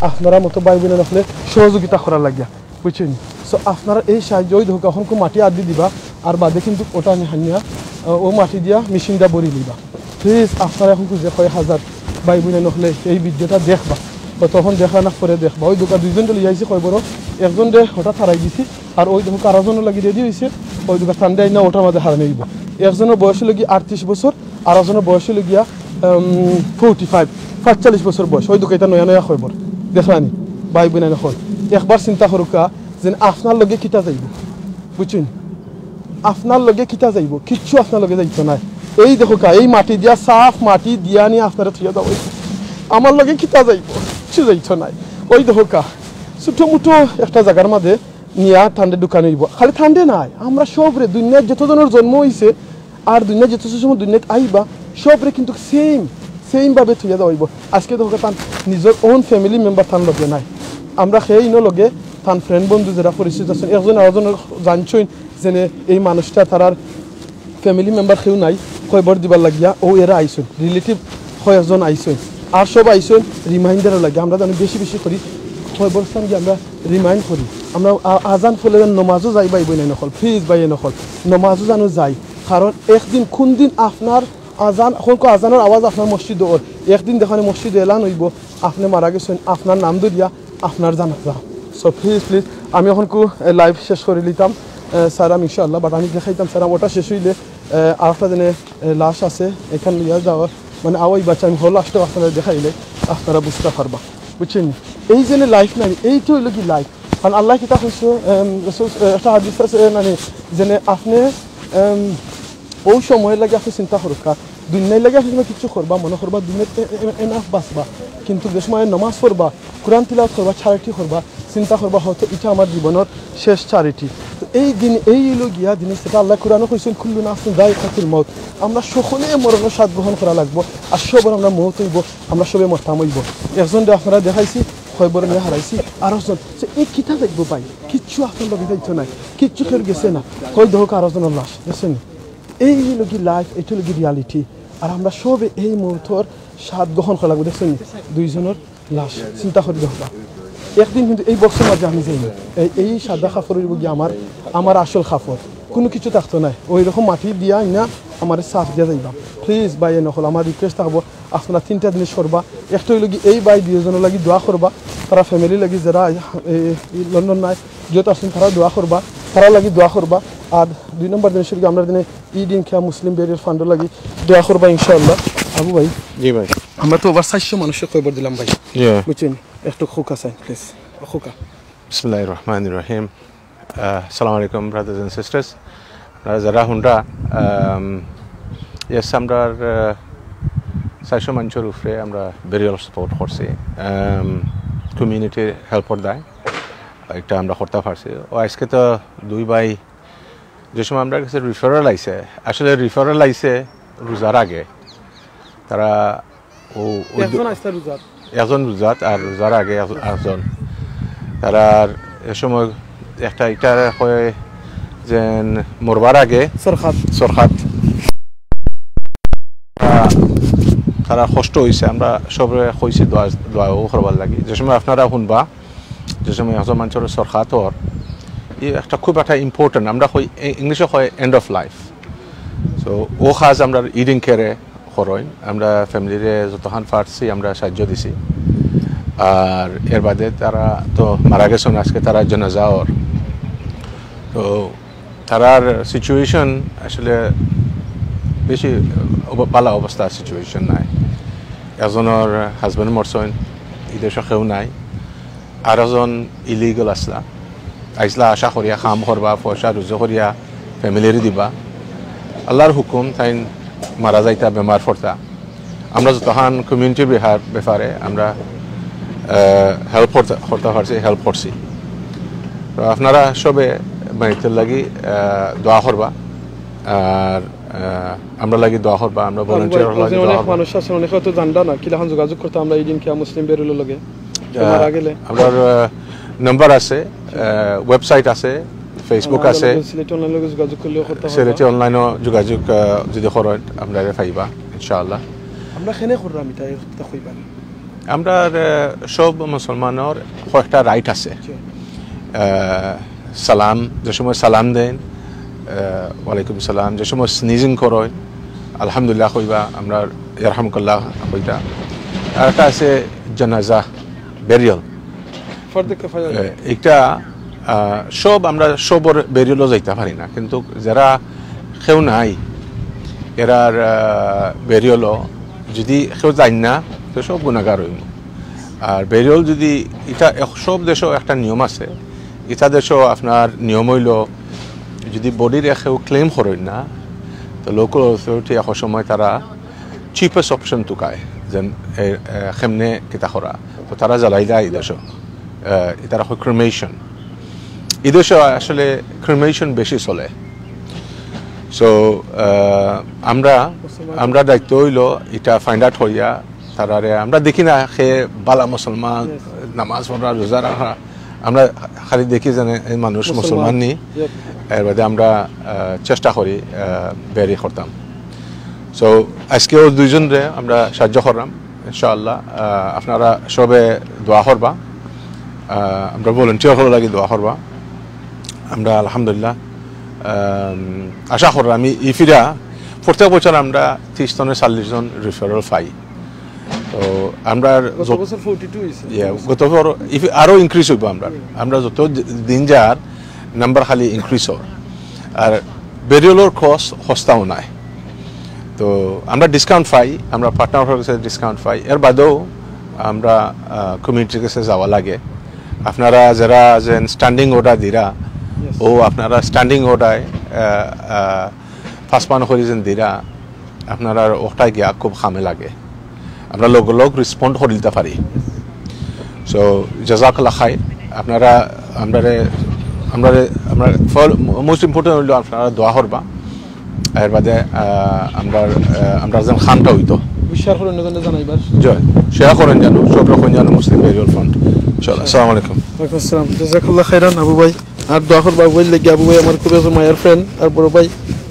আপনারার মতো ভাই বোনের আসলে সহযোগিতা করার লাগিয়া, বুঝছেন? So আপনারা এই সাহায্য ওই দেখো এখন মাটি আদি দিবা, আর বাদে কিন্তু ওটা আমি হানিয়া, আহ, ও মাটি দিয়া মেশিনটা ভরি নিবা। প্লিজ আপনারা এখন খুঁজে কয় হাজার ভাই বোনের হলে এই ভিডিওটা দেখবা, বা তখন দেখা না পরে দেখবা। ওই দোকান দুইজন লই আইছি খবরও, একজন দে হঠাৎ হারাই দিছি, আর ওই দেখো কারো জন্য লাগি রেডি হইছে, ওই দেখো সানডে আইনা ওটার মাঝে হারানি হইব। একজনের বয়স হলো গিয়া আটত্রিশ বছর, আর একজনের বয়স হলো গিয়া ফোর্টি ফাইভ, পাঁচচল্লিশ বছর বয়স। ওই দেখো এটা নয়া নয়া খবর, দেখলানি ভাই বোন এখন। একবার চিন্তা করুকা যে আপনার লগে কিতা যাইব, বুঝছেন? আপনার লগে কিতা যাইব? কিচ্ছু আপনার লগে যাইতো নাই। এই দেখো কা, এই মাটি দিয়া, সাফ মাটি দিয়া নিয়ে আপনারা থইয়া যাওয়া হইছে। আমার লগে কিতা যাইব? কিচ্ছু যাইতো নাই। ওই দেখো কা, ছোট মোটো একটা জায়গার মাঝে নিয়া ঠান্ডে ঢুকানো হইব। খালি ঠান্ডে নাই, আমরা সবরে, দুনিয়ার যত জনের জন্ম হইছে আর দুনিয়ার যত সময় দুনিয়াত আইবা, সবরে কিন্তু সেম, সেম ভাবে থইয়া যাওয়া হইব। আজকে দেখো কা তান নিজের ওন ফ্যামিলি মেম্বার তান লগে নাই, আমরা সেই ইনো লগে তান ফ্রেন্ড বন্ধু যারা পরিচিত আছেন, একজন আরেকজনের জানছইন, যেনে এই মানুষটা তারার ফ্যামিলি মেম্বার কেউ নাই, খবর দিবার লাগিয়া ও এরা আইছইন, রিলেটিভ কয়েকজন আইছইন, আর সব আইছইন রিমাইন্ডারও লাগে। আমরা জানি বেশি বেশি করি কবরস্থান গিয়া আমরা রিমাইন্ড করি। আমরা আ-, আজান ফলে নমাজও যাই ভাই বোন নকল, প্লিজ ভাই নকল, নমাজও জানো যাই, কারণ একদিন কোন দিন আপনার আজান, এখন কো আজানের আওয়াজ আপনার মসজিদ ওর, একদিন দেখেন মসজিদ এলান হইব, আপনি মারা গেছেন, আপনার নাম ধরিয়া আপনার জানাজা। So প্লিজ, প্লিজ, আমি এখন কু লাইভ শেষ করে নিতাম, আহ, স্যার, আমি ইনশাআল্লাহ, বাট আমি দেখাইতাম, স্যার, ওটা শেষ হইলে, আহ, আর একটা দিনে, আহ, লাশ আছে, এখান লইয়া যাওয়া, মানে, আওয়াই বাচ্চা, আমি হল লাশটা আপনারা দেখাইলে আপনারা বুঝতে পারবা, বুঝছেন? এই যে লাইফ নাই, এই তো হইলো কি লাইফ। কারণ আল্লাহ কিতা কইছে, আম, রাসূল, আহ, একটা হাদিস আছে, মানে, যেনে আপনি, আম, ওই সময় লাগে আপনি চিন্তা করুকা, দুনিয়ার লাগে আপনি কিচ্ছু করবা, মনে করবা দুনিয়াত এ-, এ-, এনাফ বাঁচবা, কিন্তু যে সময় নমাজ পড়বা, কোরআন তিলাওয়াত করবা, চ্যারিটি করবা, চিন্তা করবা, হয়তো এটা আমার জীবনের শেষ চ্যারিটি। তো এই দিন, এই হইলো গিয়া জিনিস, এটা আল্লাহ কোরআনও কইছেন, "কুল্লু নাফসিন যায়িকাতুল মাউত।" আমরা সকলে মরণের স্বাদ গ্রহণ করা লাগবো, আর সবার আমরা মউত হইব, আমরা সবে মরতাম হইব। একজনরে আপনারা দেখাইছি, কয়বর নিয়ে হারাইছি, আর একজন, সে এই কিতা দেখবো ভাই, কিচ্ছু আপনার লগে যাইতো নাই, কিচ্ছু কেউ গেছে না, কই দেখো আরো জনের লাশ, দেখছেন? এই হইলো কি লাইফ, এটা হইলো কি রিয়ালিটি। আর আমরা সবে এই মুহূর্তর স্বাদ গ্রহণ করা লাগবো, দেখছেন? দুইজনের লাশ, চিন্তা করি দেখবা। একদিন কিন্তু এই বক্সের মাঝে আমি যাইনি, এই, এই সাদা কাপড় হইব গিয়া আমার, আমার আসল কাপড়, কোনো কিছু থাকতো নাই। ওই রকম মাটি দিয়া আইনা আমার সাফ দিয়া যাইবা। প্লিজ ভাই নকল, আমার রিকোয়েস্ট থাকবো, আপনারা তিনটা জিনিস করবা। একটা হইলো কি এই ভাই দুইজনের লাগি দোয়া করবা, তারা ফ্যামিলি লাগি যারা, এ, এই লন্ডন নাই, যত আছেন তারা দোয়া করবা, তারা লাগি দোয়া করবা। আর দুই নম্বর জিনিস হইলো কি আমরা দিনে ইড ইন খেয়া মুসলিম বেরিয়ার ফান্ডও লাগি দোয়া করবা ইনশাআল্লাহ। আবু ভাই, জি ভাই। আমরা তো ওভার চারশো মানুষের খবর দিলাম ভাই, জি। বুঝছেন? একটু খোকা চাই প্লিজ, খোকা। বিসমিল্লাহির রহমানির রহিম। আহ, আসসালামু আলাইকুম ব্রাদার্স এন্ড সিস্টার্স। আপনারা যারা হুনরা, আম, ইয়েস, আমরা, আহ, চারশো মানুষের উপরে আমরা বেরিয়াল সাপোর্ট করছি। আম, কমিউনিটির হেল্পর দায় একটা আমরা করতে পারছি। ও আজকে তো দুই ভাই, যে সময় আমরা কাছে রিফারেল আইছে, আসলে রিফারেল আইছে রোজার আগে। তারা ও, ও একজন আইছে রোজার। একজন রোজাত আর রোজার আগে এক-, একজন। তারা আর এ সময় একটা, এটা হয় যে মরবার আগে সরকার। সরকার। আহ, তারার কষ্ট অইছে, আমরা সবরে কইছি দোয়া, দোয়াও করবার লাগি। যে সময় আপনারা হুনবা, যে সময় একজন মানষর সরকাত অর, ই একটা খুব একটা ইম্পর্টেন্ট, আমরা কই, ইংলিশে কয় এন্ড অফ লাইফ। তো ও কাজ আমরা ইদিন কেরে করইন, আমরা ফ্যামিলিরে যতখান পারছি আমরা সাহায্য দিছি। আর এর বাদে তারা তো মারা গেছইন, আজকে তারার জানাজা অর। তো তারার সিচুয়েশন আসলে বেশি অব-, ভালা অবস্থা সিচুয়েশন নাই। একজনর হাজব্যান্ড মরছইন, ই দেশো কেউ নাই। আর একজন ইলিগাল আছলা, আইছলা আশা করিয়া কাম করবা, পয়সা রুজি করিয়া ফ্যামিলিরে দিবা। আল্লাহর হুকুম, তাইন মারা যাইতা, বেমার পড়তা। আমরা যতখান কমিউনিটির বেহার, ব্যাপারে আমরা, আহ, হেল্প করতে, করতে পারছি, হেল্প করছি। তো আপনারা সবে বাড়িতে লাগি, আহ, দোয়া করবা, আর, আহ, আমরা লাগি দোয়া করবা, আমরা ভলেন্টিয়ার লাগি অনেক দোয়া করবা। মানুষ আছে, অনেকে হয়তো জানরা না, কিলাখান যোগাযোগ করতা আমরা ইদিন কিয়া মুসলিম বেরিয়ালর লগে, আহ, মারা গেলে। আমরার, আহ, নাম্বার আছে, আহ, ওয়েবসাইট আছে, Facebook আছে। সিলেটি অনলাইন লগে যোগাযোগ করলেও করতা পারবা। সিলেটি অনলাইনও যোগাযোগ, আহ, যদি করইন, আমরারে পাইবা, ইনশাআল্লাহ। আমরা কেনে কররাম ইটা, ইটা কইবা নি? আমরার, আহ, সব মুসলমানর কয়েকটা রাইট আছে। জি। আহ, সালাম, যে সময় সালাম দেইন, আহ, ওয়ালাইকুম সালাম, যে সময় স্নিজিং করইন, আলহামদুলিল্লাহ কইবা, আমরার ইয়ারহামুকাল্লাহ কইতা। আর একটা আছে জানাজা, বেরিয়াল। ফরদে কিফায়া। এ, এটা, আহ, সব আমরা সবর বেরিয়ালও যাইতা পারি না, কিন্তু যারা কেউ নাই, এরার, আহ, বেরিয়ালও যদি কেউ যাইন না, তো সব গুনাগার অইমু। আর বেরিয়াল যদি ইটা এক-, সব দেশও একটা নিয়ম আছে, ইটা দেশও আপনার নিয়ম অইলো, যদি বডিরে কেউ ক্লেম করইন না, তো লোকাল অথরিটি এক সময় তারা চিপেস্ট অপশন তুকায়, যেন এ, এ, কেমনে কিতা করা। তো তারা জ্বালাই দেয় ই দেশো। এ, ইতারে কয় ক্রিমেশন। ই দেশো আসলে ক্রিমেশন বেশি চলে। সো, আহ, আমরা, আমরা দায়িত্ব অইলো ইটা ফাইন্ড আউট করিয়া তারারে, আমরা দেখি না কে ভালা মুসলমান, নামাজ পড়া, রোজা রাখা, আমরা খালি দেখি যেন এই মানুষ মুসলমান। মুসলমান নি। Yep. এর বাদে আমরা, আহ, চেষ্টা করি, আহ, বেরি করতাম। সো আজকেও দুইজনরে আমরা সাহায্য করলাম, ইনশাআল্লাহ। আহ, আপনারা সবে দোয়া করবা, আহ, আমরা ভলেন্টিয়ার অকলর লাগি দোয়া করবা। আমরা আলহামদুলিল্লাহ, আম, আশা করলাম আমি ই ফিরা প্রত্যেক বছর আমরা ত্রিশ জনে চল্লিশ জন রিফারেল পাই। তো আমরা গত যত-, বছর ফর্টি টু অইছে। ইয়া, গত বছর ইফ-, আরো ইনক্রিজ অইবো আমরা। আমরা যত দি-, দিন যার নাম্বার খালি ইনক্রিজ অর। আর বেরিয়ালর কস্ট সস্তাও নায়। তো আমরা ডিসকাউন্ট পাই, আমরা পার্টনার কাছে ডিসকাউন্ট পাই। এর বাদেও আমরা, আহ, কমিউনিটির কাছে যাওয়া লাগে। আপনারা যারা যেন স্ট্যান্ডিং অর্ডার দিরা, ও আপনারা স্ট্যান্ডিং অর্ডার, আহ, আহ, পাঁচপান্ন করি যেন দিরা, আপনারার ওটা গিয়া খুব কামে লাগে। আমরা লগে লগ রেসপন্ড করি দিতা পারি। সো, জাজাকাল্লাহ খাইর। আপনারা, আমরারে, আমরারে, আমরা ফল-, মোস্ট ইম্পর্টেন্ট অইলো আপনারা দোয়া করবা। এর বাদে, আহ, আমরা, আহ, আমরা যেন খামটা অইতো। শেয়ার করইন, অন্যজনরে জানাইবার। জি, শেয়ার করইন যেন, সব রকম যেন মুসলিম বেরিয়াল ফ্রন্ট। ইনশাআল্লাহ। আসসালামু আলাইকুম। ওয়ালাইকুম আসসালাম। জাজাকাল্লাহ খাইরান আবু ভাই। আর দোয়া করবা আবু ভাইর লাগি, আবু ভাই আমার খুব একজন মায়ার ফ্রেন্ড, আর বড় ভাই,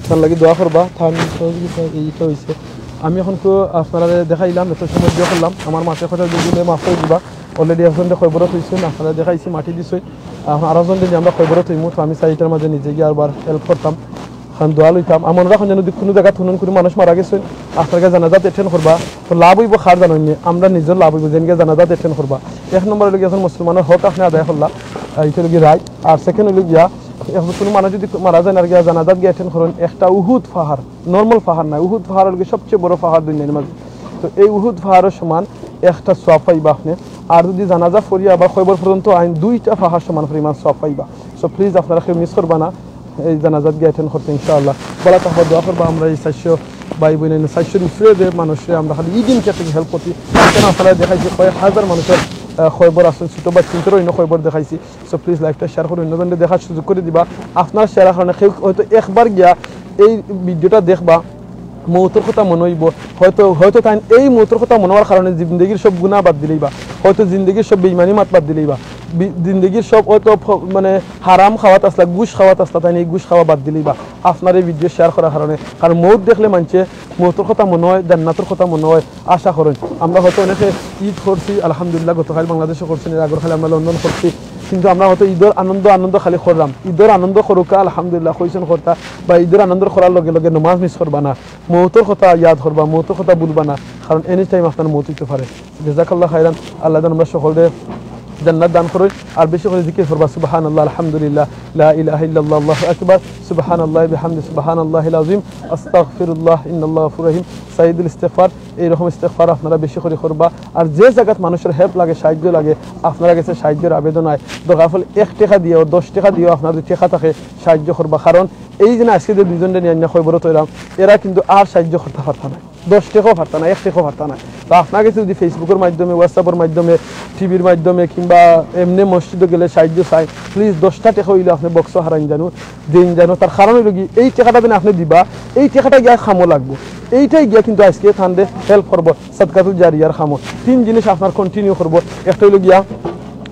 তার লাগি দোয়া করবা, তার সহযোগিতা এইটা অইছে। আমি এখন তো আপনারারে দেখাইলাম, এত সময় দিয়া করলাম, আমার মাতে কথা যদি ভুল অয় মাফ করি দিবা। Already একজনরে কয়বরত থইছইন, আপনারারে দেখাইছি, মাটি দিছইন। এখন আরো জন যদি আমরা কয়বরত থইমু, তো আমি চাই ইটার মাঝে নিজে গিয়া আরবার হেল্প করতাম, কারণ দোয়া লইতাম। আর মনো রাখইন যেন যদি কুনু জাগাত হুনইন কুনু মানুষ মারা গেছইন, আপনারা গিয়া জানাজাত অ্যাটেন্ড করবা, তো লাভ অইবো কার জানইন নি? আমরার নিজর লাভ অইবো, যেন গিয়া জানাজাত অ্যাটেন্ড করবা। এক নম্বর অইলো গিয়া এখন মুসলমানর হক আপনে আদায় করলা, আহ, ইটা অইলো গিয়া রাইট। আর সেকেন্ড অইলো গিয়া, এখন কুনু মানুষ যদি মারা যায় না, আর গিয়া জানাজাত গিয়া অ্যাটেন্ড করইন, একটা উহুদ পাহাড়, নরমাল পাহাড় নায়, উহুদ পাহাড় অইলো গিয়া সবচেয়ে বড় পাহাড় দুনিয়ার মাঝে। তো এই উহুদ পাহাড়র সমান একটা সওয়াব পাইবা আপনে। আর যদি জানাজা পড়িয়া আবার কয়বর পর্যন্ত আইন, দুইটা পাহাড় সমান পরিমাণ সওয়াব পাইবা। So প্লিজ আপনারা কেউ মিস করবা না এই জানাজাত গিয়া অ্যাটেন্ড করতে ইনশাআল্লাহ। বালা থাকবা, দোয়া করবা, আমরা এই চাইরশো ভাই বইন, চাইরশোর উপরে যে মানুষরে আমরা খালি ইদিন কেটে হেল্প করছি, কেন আপনারা দেখাইছি কয়েক হাজার মানুষর, আহ, কয়বর আছে, ছোট বাচ্চাইন্তরও ইনো কয়বর দেখাইছি। So প্লিজ লাইভটা শেয়ার করি অন্যজনরে দেখার সুযোগ করি দিবা। আপনার শেয়ার কারণে কেউ হয়তো একবার গিয়া এই ভিডিওটা দেখবা, মৌতর কথা মনো অইবো, হয়তো, হয়তো তাইন এই মৌতর কথা মনো অওয়ার কারণে জিন্দেগির সব গুনা বাদ দিলাইবা, হয়তো জিন্দেগির সব বেইমানি মাত বাদ দিলাইবা। বি-, জিন্দেগির সব অত ফ-, মানে হারাম খাওয়াত আছলা, ঘুষ খাওয়াত আছলা, তাইন এই ঘুষ খাওয়া বাদ দিলাইবা আপনার এই video share করার কারণে। কারণ মউত দেখলে মানষে মউতর কথা মনো অয়, জান্নাতর কথা মনো অয়, আশা করইন। আমরা হয়তো অনেকে ঈদ করছি, আলহামদুলিল্লাহ, গতকাইল বাংলাদেশো করছি, এর আগর কাইল আমরা লন্ডন করছি, কিন্তু আমরা হয়তো ঈদর আনন্দ, আনন্দ খালি করলাম। ঈদর আনন্দ করউক্কা, আলহামদুলিল্লাহ, কইছইন করতা, বা ঈদর আনন্দ করার লগে লগে নমাজ miss করবা না, মউতর কথা ইয়াদ করবা, মউতর কথা ভুলবা না, কারণ any time আপনার মউত অইতে পারে। জাযাকাল্লাহ খাইরান, আল্লায় যেন আমরা সকলরে জান্নাত দান করইন। আর বেশি করি জিকির করবা, সুবহানাল্লাহ, আলহামদুলিল্লাহ, লা ইলাহা ইল্লাল্লাহ, আল্লাহু আকবার, সুবহানাল্লাহ বিহামদি, সুবহানাল্লাহিল আযীম, আস্তাগফিরুল্লাহ, ইন্নাল্লাহু গাফুরুর রহিম, সাইয়্যিদুল ইস্তিগফার। এই রকম ইস্তিগফার আপনারা বেশি করি করবা। আর যে জাগাত মানুষর help লাগে, সাহায্য লাগে, আপনারার গেছে সাহায্যর আবেদন আয়, দরকার পড়লে এক টেকা দিয়াও, দশ টেকা দিয়াও, আপনার যদি টেকা থাকে, সাহায্য করবা। কারণ এই যে আজকে যে দুইজনরে নিয়া আইয়া কয়বরো থইরাম, এরা কিন্তু আর সাহায্য করতা পারতা নায়। দশ টেকাও পারতা নায়, এক টেকাও পারতা নায়। তো আপনার গেছে যদি Facebook-অর মাধ্যমে, WhatsApp-অর মাধ্যমে, TV-র মাধ্যমে কিংবা এমনে মসজিদো গেলে সাহায্য চায়, please দশটা টেকা অইলে আপনে box-ও হারাইন জানো, দেইন জানো। তার কারণ অইলো কি, এই টেকাটা যেন আপনে দিবা, এই টেকাটা গিয়া কামো লাগবো, এইটাই গিয়া কিন্তু আজকে তানরে help করবো, সাদকাতুল জারিয়ার কামো। তিন জিনিস আপনার continue করবো, একটা অইলো গিয়া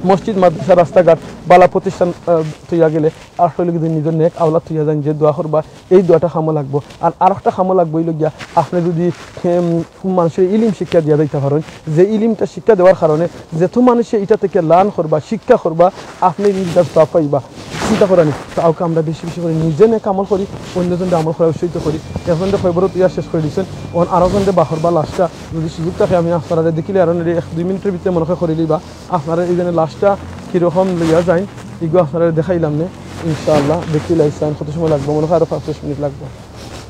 মসজিদ, মাদ্রাসা, রাস্তাঘাট, বালা প্রতিষ্ঠান, আহ, থইয়া গেলে, আর অইলো কি নিজর নেক আওলাদ থইয়া যাইন যে দোয়া করবা, এই দোয়াটা কামো লাগবো। আর আরেকটা কামো লাগবো অইলো গিয়া, আপনে যদি, এম, মানষরে ইলিম শিক্ষা দিয়া যাইতা পারইন, যে ইলিমটা শিক্ষা দেওয়ার কারণে যেত মানষে ইটা থাকি learn করবা, শিক্ষা করবা, আপনে নিজর সওয়াব পাইবা। চিন্তা করানি, তাও আমরা বেশি বেশি করি নিজে নেক আমল করি, অন্যজনরে আমল করা উৎসাহিত করি। একজনরে কয়বরো থইয়া শেষ করি দিছইন, অখন আরোজনরে বার করবা last-টা, যদি সুযোগ থাকে আমি আপনারারে দেখিলে আরো এক দুই মিনিটর ভিতরে মনে হয় করি লইবা। আপনারা এই জন্য last-টা কিরকম লইয়া যাইন, ইগু আপনারা দেখাইলাম নে, ইনশাআল্লাহ। দেখিলাইছইন কত সময় লাগবো, মনে হয় আরো পাঁচ দশ মিনিট লাগবো।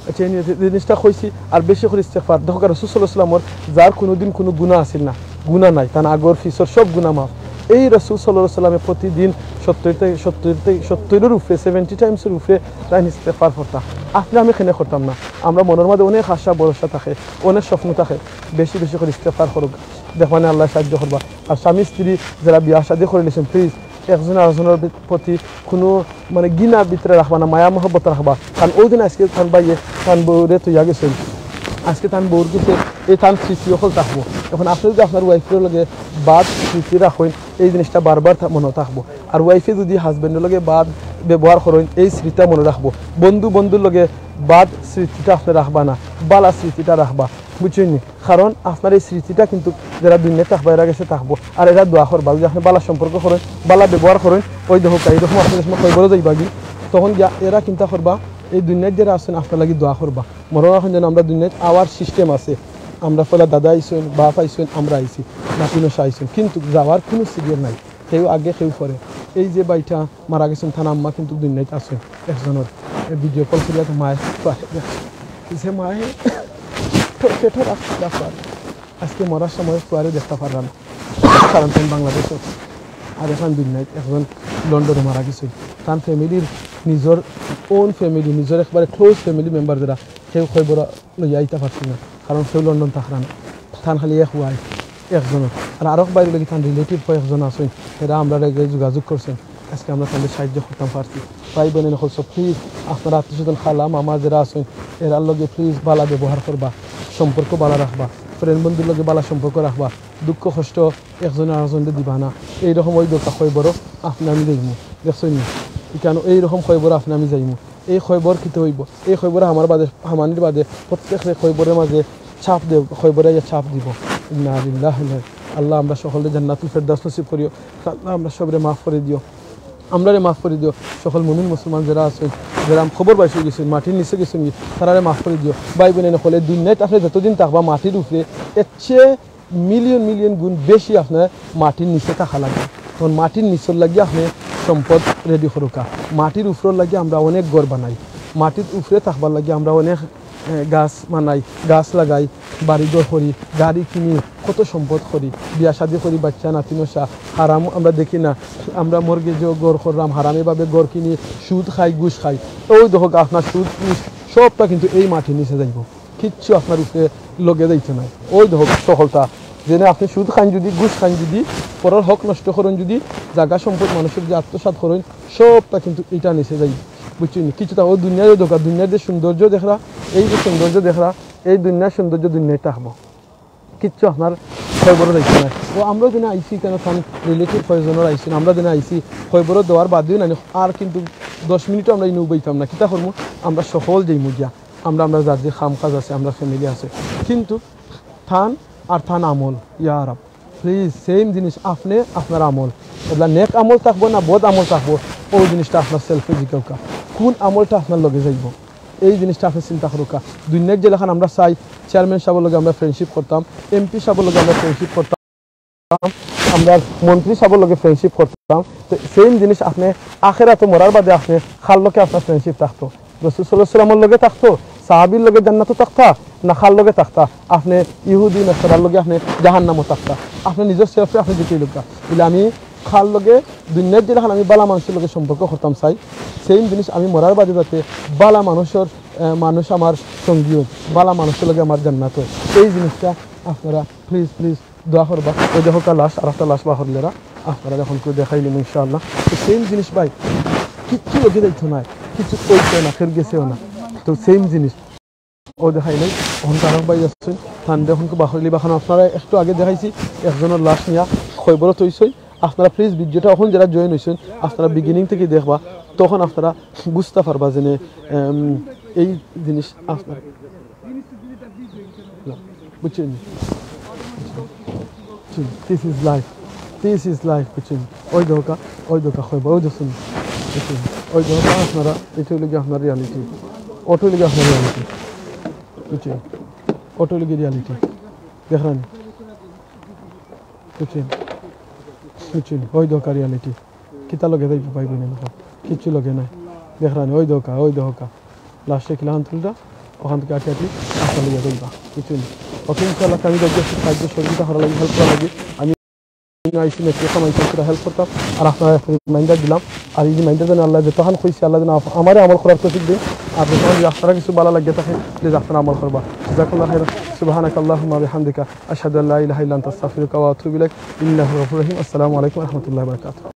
আচ্ছা, এই নিয়ে যে জিনিসটা কইছি, আর বেশি করি ইস্তেগফার। দেখো, রাসূল সাল্লাল্লাহু আলাইহি ওয়াসাল্লামর যার কোনোদিন কোনো গুনাহ আছিল না, গুনাহ নাই, তান আগর পিছর সব গুনাহ মাফ। এই রাসূল সাল্লাল্লাহু আলাইহি ওয়াসাল্লামে প্রতিদিন সত্তর থেকে, সত্তর থেকে, সত্তরর উপরে, seventy times-এর উপরে তাইন ইস্তেগফার করতা। আপনে আমি কেনে করতাম না? আমরা মনর মাঝে অনেক আশা ভরসা থাকে, অনেক স্বপ্ন থাকে, বেশি বেশি করি ইস্তেগফার করুক, দেখবানে আল্লায় সাহায্য করবা। আর স্বামী স্ত্রী যারা বিয়া শাদী করিলিছইন, please একজন আরোজনর প্রতি কোনো মানে ঘৃণা ভিতরে রাখবা না, মায়া মহব্বত রাখবা। কারণ অউ দিন আজকে তান ভাইয়ে তান বউরে থইয়া গেছইন, আজকে তান বউর গেছে এই তান স্মৃতি অকল থাকবো। এখন আপনে যদি আপনার wife-র লগে bad স্মৃতি রাখইন, এই জিনিসটা বারবার থা-, মনো থাকবো। আর wife-এ যদি husband-র লগে bad ব্যবহার করইন, এই স্মৃতিটা মনো রাখবো। বন্ধু বন্ধুর লগে bad স্মৃতিটা আপনে রাখবা না, বালা স্মৃতিটা রাখবা, বুঝছইন নি? কারণ আপনার এই স্মৃতিটা কিন্তু যারা দুনিয়াত থাকবা, এরা গেছে থাকবো, আর এরা দোয়া করবা। যদি আপনে বালা সম্পর্ক করইন, বালা ব্যবহার করইন, ওই দেখো, এই রকম আপনে যখন কয়বরো যাইবা গি, তখন গিয়া এরা চিন্তা করবা, এই দুনিয়াত যারা আছইন আপনার লাগি দোয়া করবা। মরণ অখন যেন আমরা দুনিয়াত আওয়ার system আছে, আমরা পয়লা দাদা আইছইন, বাপ আইছইন, আমরা আইছি, নাতি নশা আইছইন, কিন্তু যাওয়ার কোনো সিরিয়াল নাই, কেউ আগে কেউ পরে। এই যে ভাইটা মারা গেছইন, তান আম্মা কিন্তু দুনিয়াত আছইন, একজনর, এ, video call করিয়া তো মায়ে, যে মায়ে পেটো রাখছিল ফুয়ারে, আজকে মরার সময় ফুয়ারে দেখতা পাররা না, কারণ তাইন বাংলাদেশো। আর এখন দুনিয়াত একজন লন্ডনো মারা গেছইন, তান family-র, নিজর own family, নিজর একবারে close family member যারা, কেউ কয়বরো লইয়া আইতা পারছি না, কারণ কেউ লন্ডন থাকরা না, তান খালি এক wife একজনর। আর আরক বাইরে লাগি তান relative কয়েকজন আছইন, এরা আমরার লগে যোগাযোগ করছইন, আজকে আমরা তানরে সাহায্য করতাম পারছি। ভাই বোন অকল সব, please আপনারা আত্মীয় স্বজন, খালা মামা যারা আছইন, এরার লগে please বালা ব্যবহার করবা, সম্পর্ক বালা রাখবা, friend বন্ধুর লগে বালা সম্পর্ক রাখবা। দুঃখ কষ্ট একজনে আরকজনরে দিবা না। এইরকম ওই দরকার কয়বরো আপনে আমি যাইমু, দেখছইন নি? ইখানো এইরকম কয়বরো আপনে আমি যাইমু। এই কয়বর কিতা অইবো? এই কয়বরে আমার বাদে, হামানির বাদে প্রত্যেকরে কয়বরর মাঝে চাপ দেব, কয়বরে আইয়া চাপ দিবো। ইন্না লিল্লাহি ওয়া ইন্না ইলাইহি। আল্লাহ আমরা সকলরে জান্নাতুল ফেরদাউস নসিব করিও। আল্লাহ আমরা সবরে মাফ করি দিও, আমরারে মাফ করি দিও। সকল মুমিন মুসলমান যারা আছইন, যারা কবরবাসী অই গেছইন, মাটির নিচে গেছইন, তারারে মাফ করি দিও। ভাই বোন অকল, দুনিয়াত আপনে যতদিন থাকবা মাটির উপরে, এর চেয়ে million million গুণ বেশি আপনার মাটির নিচে থাকা লাগে। তখন মাটির নিচর লাগি আপনে সম্পদ ready করুকা। মাটির উপরর লাগি আমরা অনেক ঘর বানাই, মাটির উপরে থাকবার লাগি আমরা অনেক, এ, গাছ বানাই, গাছ লাগাই, বাড়ি ঘর করি, গাড়ি কিনি, কত সম্পদ করি, বিয়া শাদি করি, বাচ্চা নাতি নশা, হারাম আমরা দেখি না, আমরা mortgage-ও ঘর করলাম, হারামিভাবে ঘর কিনি, সুদ খাই, ঘুষ খাই। ওই দেখো আপনার সুদ, ঘুষ, সবটা কিন্তু এই মাটির নিচে যাইবো। কিচ্ছু আপনার উপরে লগে যাইতো নায়। ওই দেখো সকলটা, যেনে আপনে সুদ খাইন যদি, ঘুষ খাইন যদি, পরর হক নষ্ট করইন যদি, জাগা সম্পদ মানুষর যে আত্মসাৎ করইন, সবটা কিন্তু ইটা নিচে যাইবো, বুঝছইন নি? কিচ্ছু তা, ও দুনিয়ার দরকার, দুনিয়ার যে সৌন্দর্য দেখরা, এই যে সৌন্দর্য দেখরা, এই দুনিয়ার সৌন্দর্য দুনিয়ায় থাকবো, কিচ্ছু আপনার কয়বরো যাইতো না। ও আমরা দিনে আইছি কেন, তান রিলেটিভ কয়জনর আইছি, আমরা দিনে আইছি কয়বরো দেওয়ার বাদেও না, আর কিন্তু দশ মিনিটও আমরা ইনু বইতাম না। কিতা করমু? আমরা সকল যাইমু গিয়া, আমরা, আমরা যার যে কাম কাজ আছে, আমরা ফ্যামিলি আছে, কিন্তু তান আর তান আমল, ইয়া রব, প্লিজ, সেম জিনিস, আপনে আপনার আমল, এবলা নেক আমল থাকবো না বদ আমল থাকবো, ওই জিনিসটা আপনার সেলফে জিকাউক্কা, কোন আমলটা আপনার লগে যাইবো, এই জিনিসটা আপনে চিন্তা করুক্কা। দুনিয়ার যেলাখান আমরা চাই, চেয়ারম্যান সাহেবর লগে আমরা ফ্রেন্ডশিপ করতাম, এমপি সাহেবর লগে আমরা ফ্রেন্ডশিপ করতাম, আমরা মন্ত্রী সাহেবর লগে ফ্রেন্ডশিপ করতাম, তো সেম জিনিস আপনে আখেরাতো মরার বাদে আপনে কার লগে আপনার ফ্রেন্ডশিপ থাকতো? রসুল সাল্লাল্লাহু আলাইহি ওয়াসাল্লামর লগে থাকতো, সাহাবীর লগে জান্নাতো থাকতা, না কার লগে থাকতা? আপনে ইহুদি নাসারার লগে আপনে জাহান্নামো থাকতা। আপনে নিজর সেলফে আপনে জিকাইলাউক্কা, বলে আমি কার লগে দুনিয়ার যেলাখান আমি বালা মানুষর লগে সম্পর্ক করতাম চাই, সেম জিনিস আমি মরার বাদে যাতে বালা মানুষর, আহ, মানুষ আমার সঙ্গী অইন, বালা মানুষর লগে আমার জান্নাত অয়, এই জিনিসটা আপনারা প্লিজ, প্লিজ দোয়া করবা। ওই দেখো একটা লাশ, আর একটা লাশ বার করলেরা, আপনারা এখন কেউ দেখাইলাম ইনশাআল্লাহ। তো সেম জিনিস ভাই, কিচ্ছু লগে যাইতো না, কিচ্ছু কইতো না, ফের গেছেও না। তো সেম জিনিস, ও দেখাই নাই, এখন তারক ভাই আছইন, তানরে এখন বার করলিবা। এখন আপনারা একটু আগে দেখাইছি, একজনর লাশ নিয়া কয়বরো থইছইন। আপনারা প্লিজ ভিডিওটা এখন যারা জয়েন অইছইন, আপনারা বিগিনিং থাকি দেখবা, তখন আপনারা বুঝতা পারবা যে নে, এম, এই জিনিস আপনারা বুঝছইন? This is life, this is life, বুঝছইন? ওই দেখো, ওই দেখো, কয়বরো, ওই দেখছইন, বুঝছইন? ওই দেখো, আপনারা, এটা অইলো গিয়া আপনার রিয়ালিটি, ওটা অইলো গিয়া আপনার রিয়ালিটি, বুঝছইন? ওটা অইলো গিয়া রিয়ালিটি, দেখরা নি? বুঝছইন? বুঝছইন? ওই দেখো রিয়ালিটি। কিতা লগে যাইবো ভাই বইন? দেখো, কিচ্ছু লগে নাই। দেখরা নি? ওই দেখো, ওই দেখো। লাশে কিলাখান তুলরা, ওখান থাকি আটি আটি আশা লইয়া যাইবা। বুঝছইন? ওকে ইনশাআল্লাহ আমি দেখবো সাহায্য সহযোগিতা করার লাগি, হেল্প করার লাগি। আমি আইছি না, কেউ কামাই করতে হেল্প করতাম। আর আপনারা একটা রিমাইন্ডার দিলাম। আর এই রিমাইন্ডার যেন আল্লাহ যতখান কইছে, আল্লাহ যেন আপ-, আমারে আমল করার তৌফিক দিন। আর যতখান যদি আপনারা কিছু ভালা লাগে থাকে, প্লিজ আপনারা আমল করবা। জাযাকাল্লাহু খাইরান। সুবহানাকাল্লাহুম্মা বিহামদিকা, আশহাদু আল্লা ইলাহা ইল্লা আনতা, আস্তাগফিরুকা ওয়া আতুবু ইলাইক। ইন্নাহু গাফুরুর রহিম। আসসালামু আলাইকুম ওয়া রাহমাতুল্লাহি ওয়া বারাকাতুহু।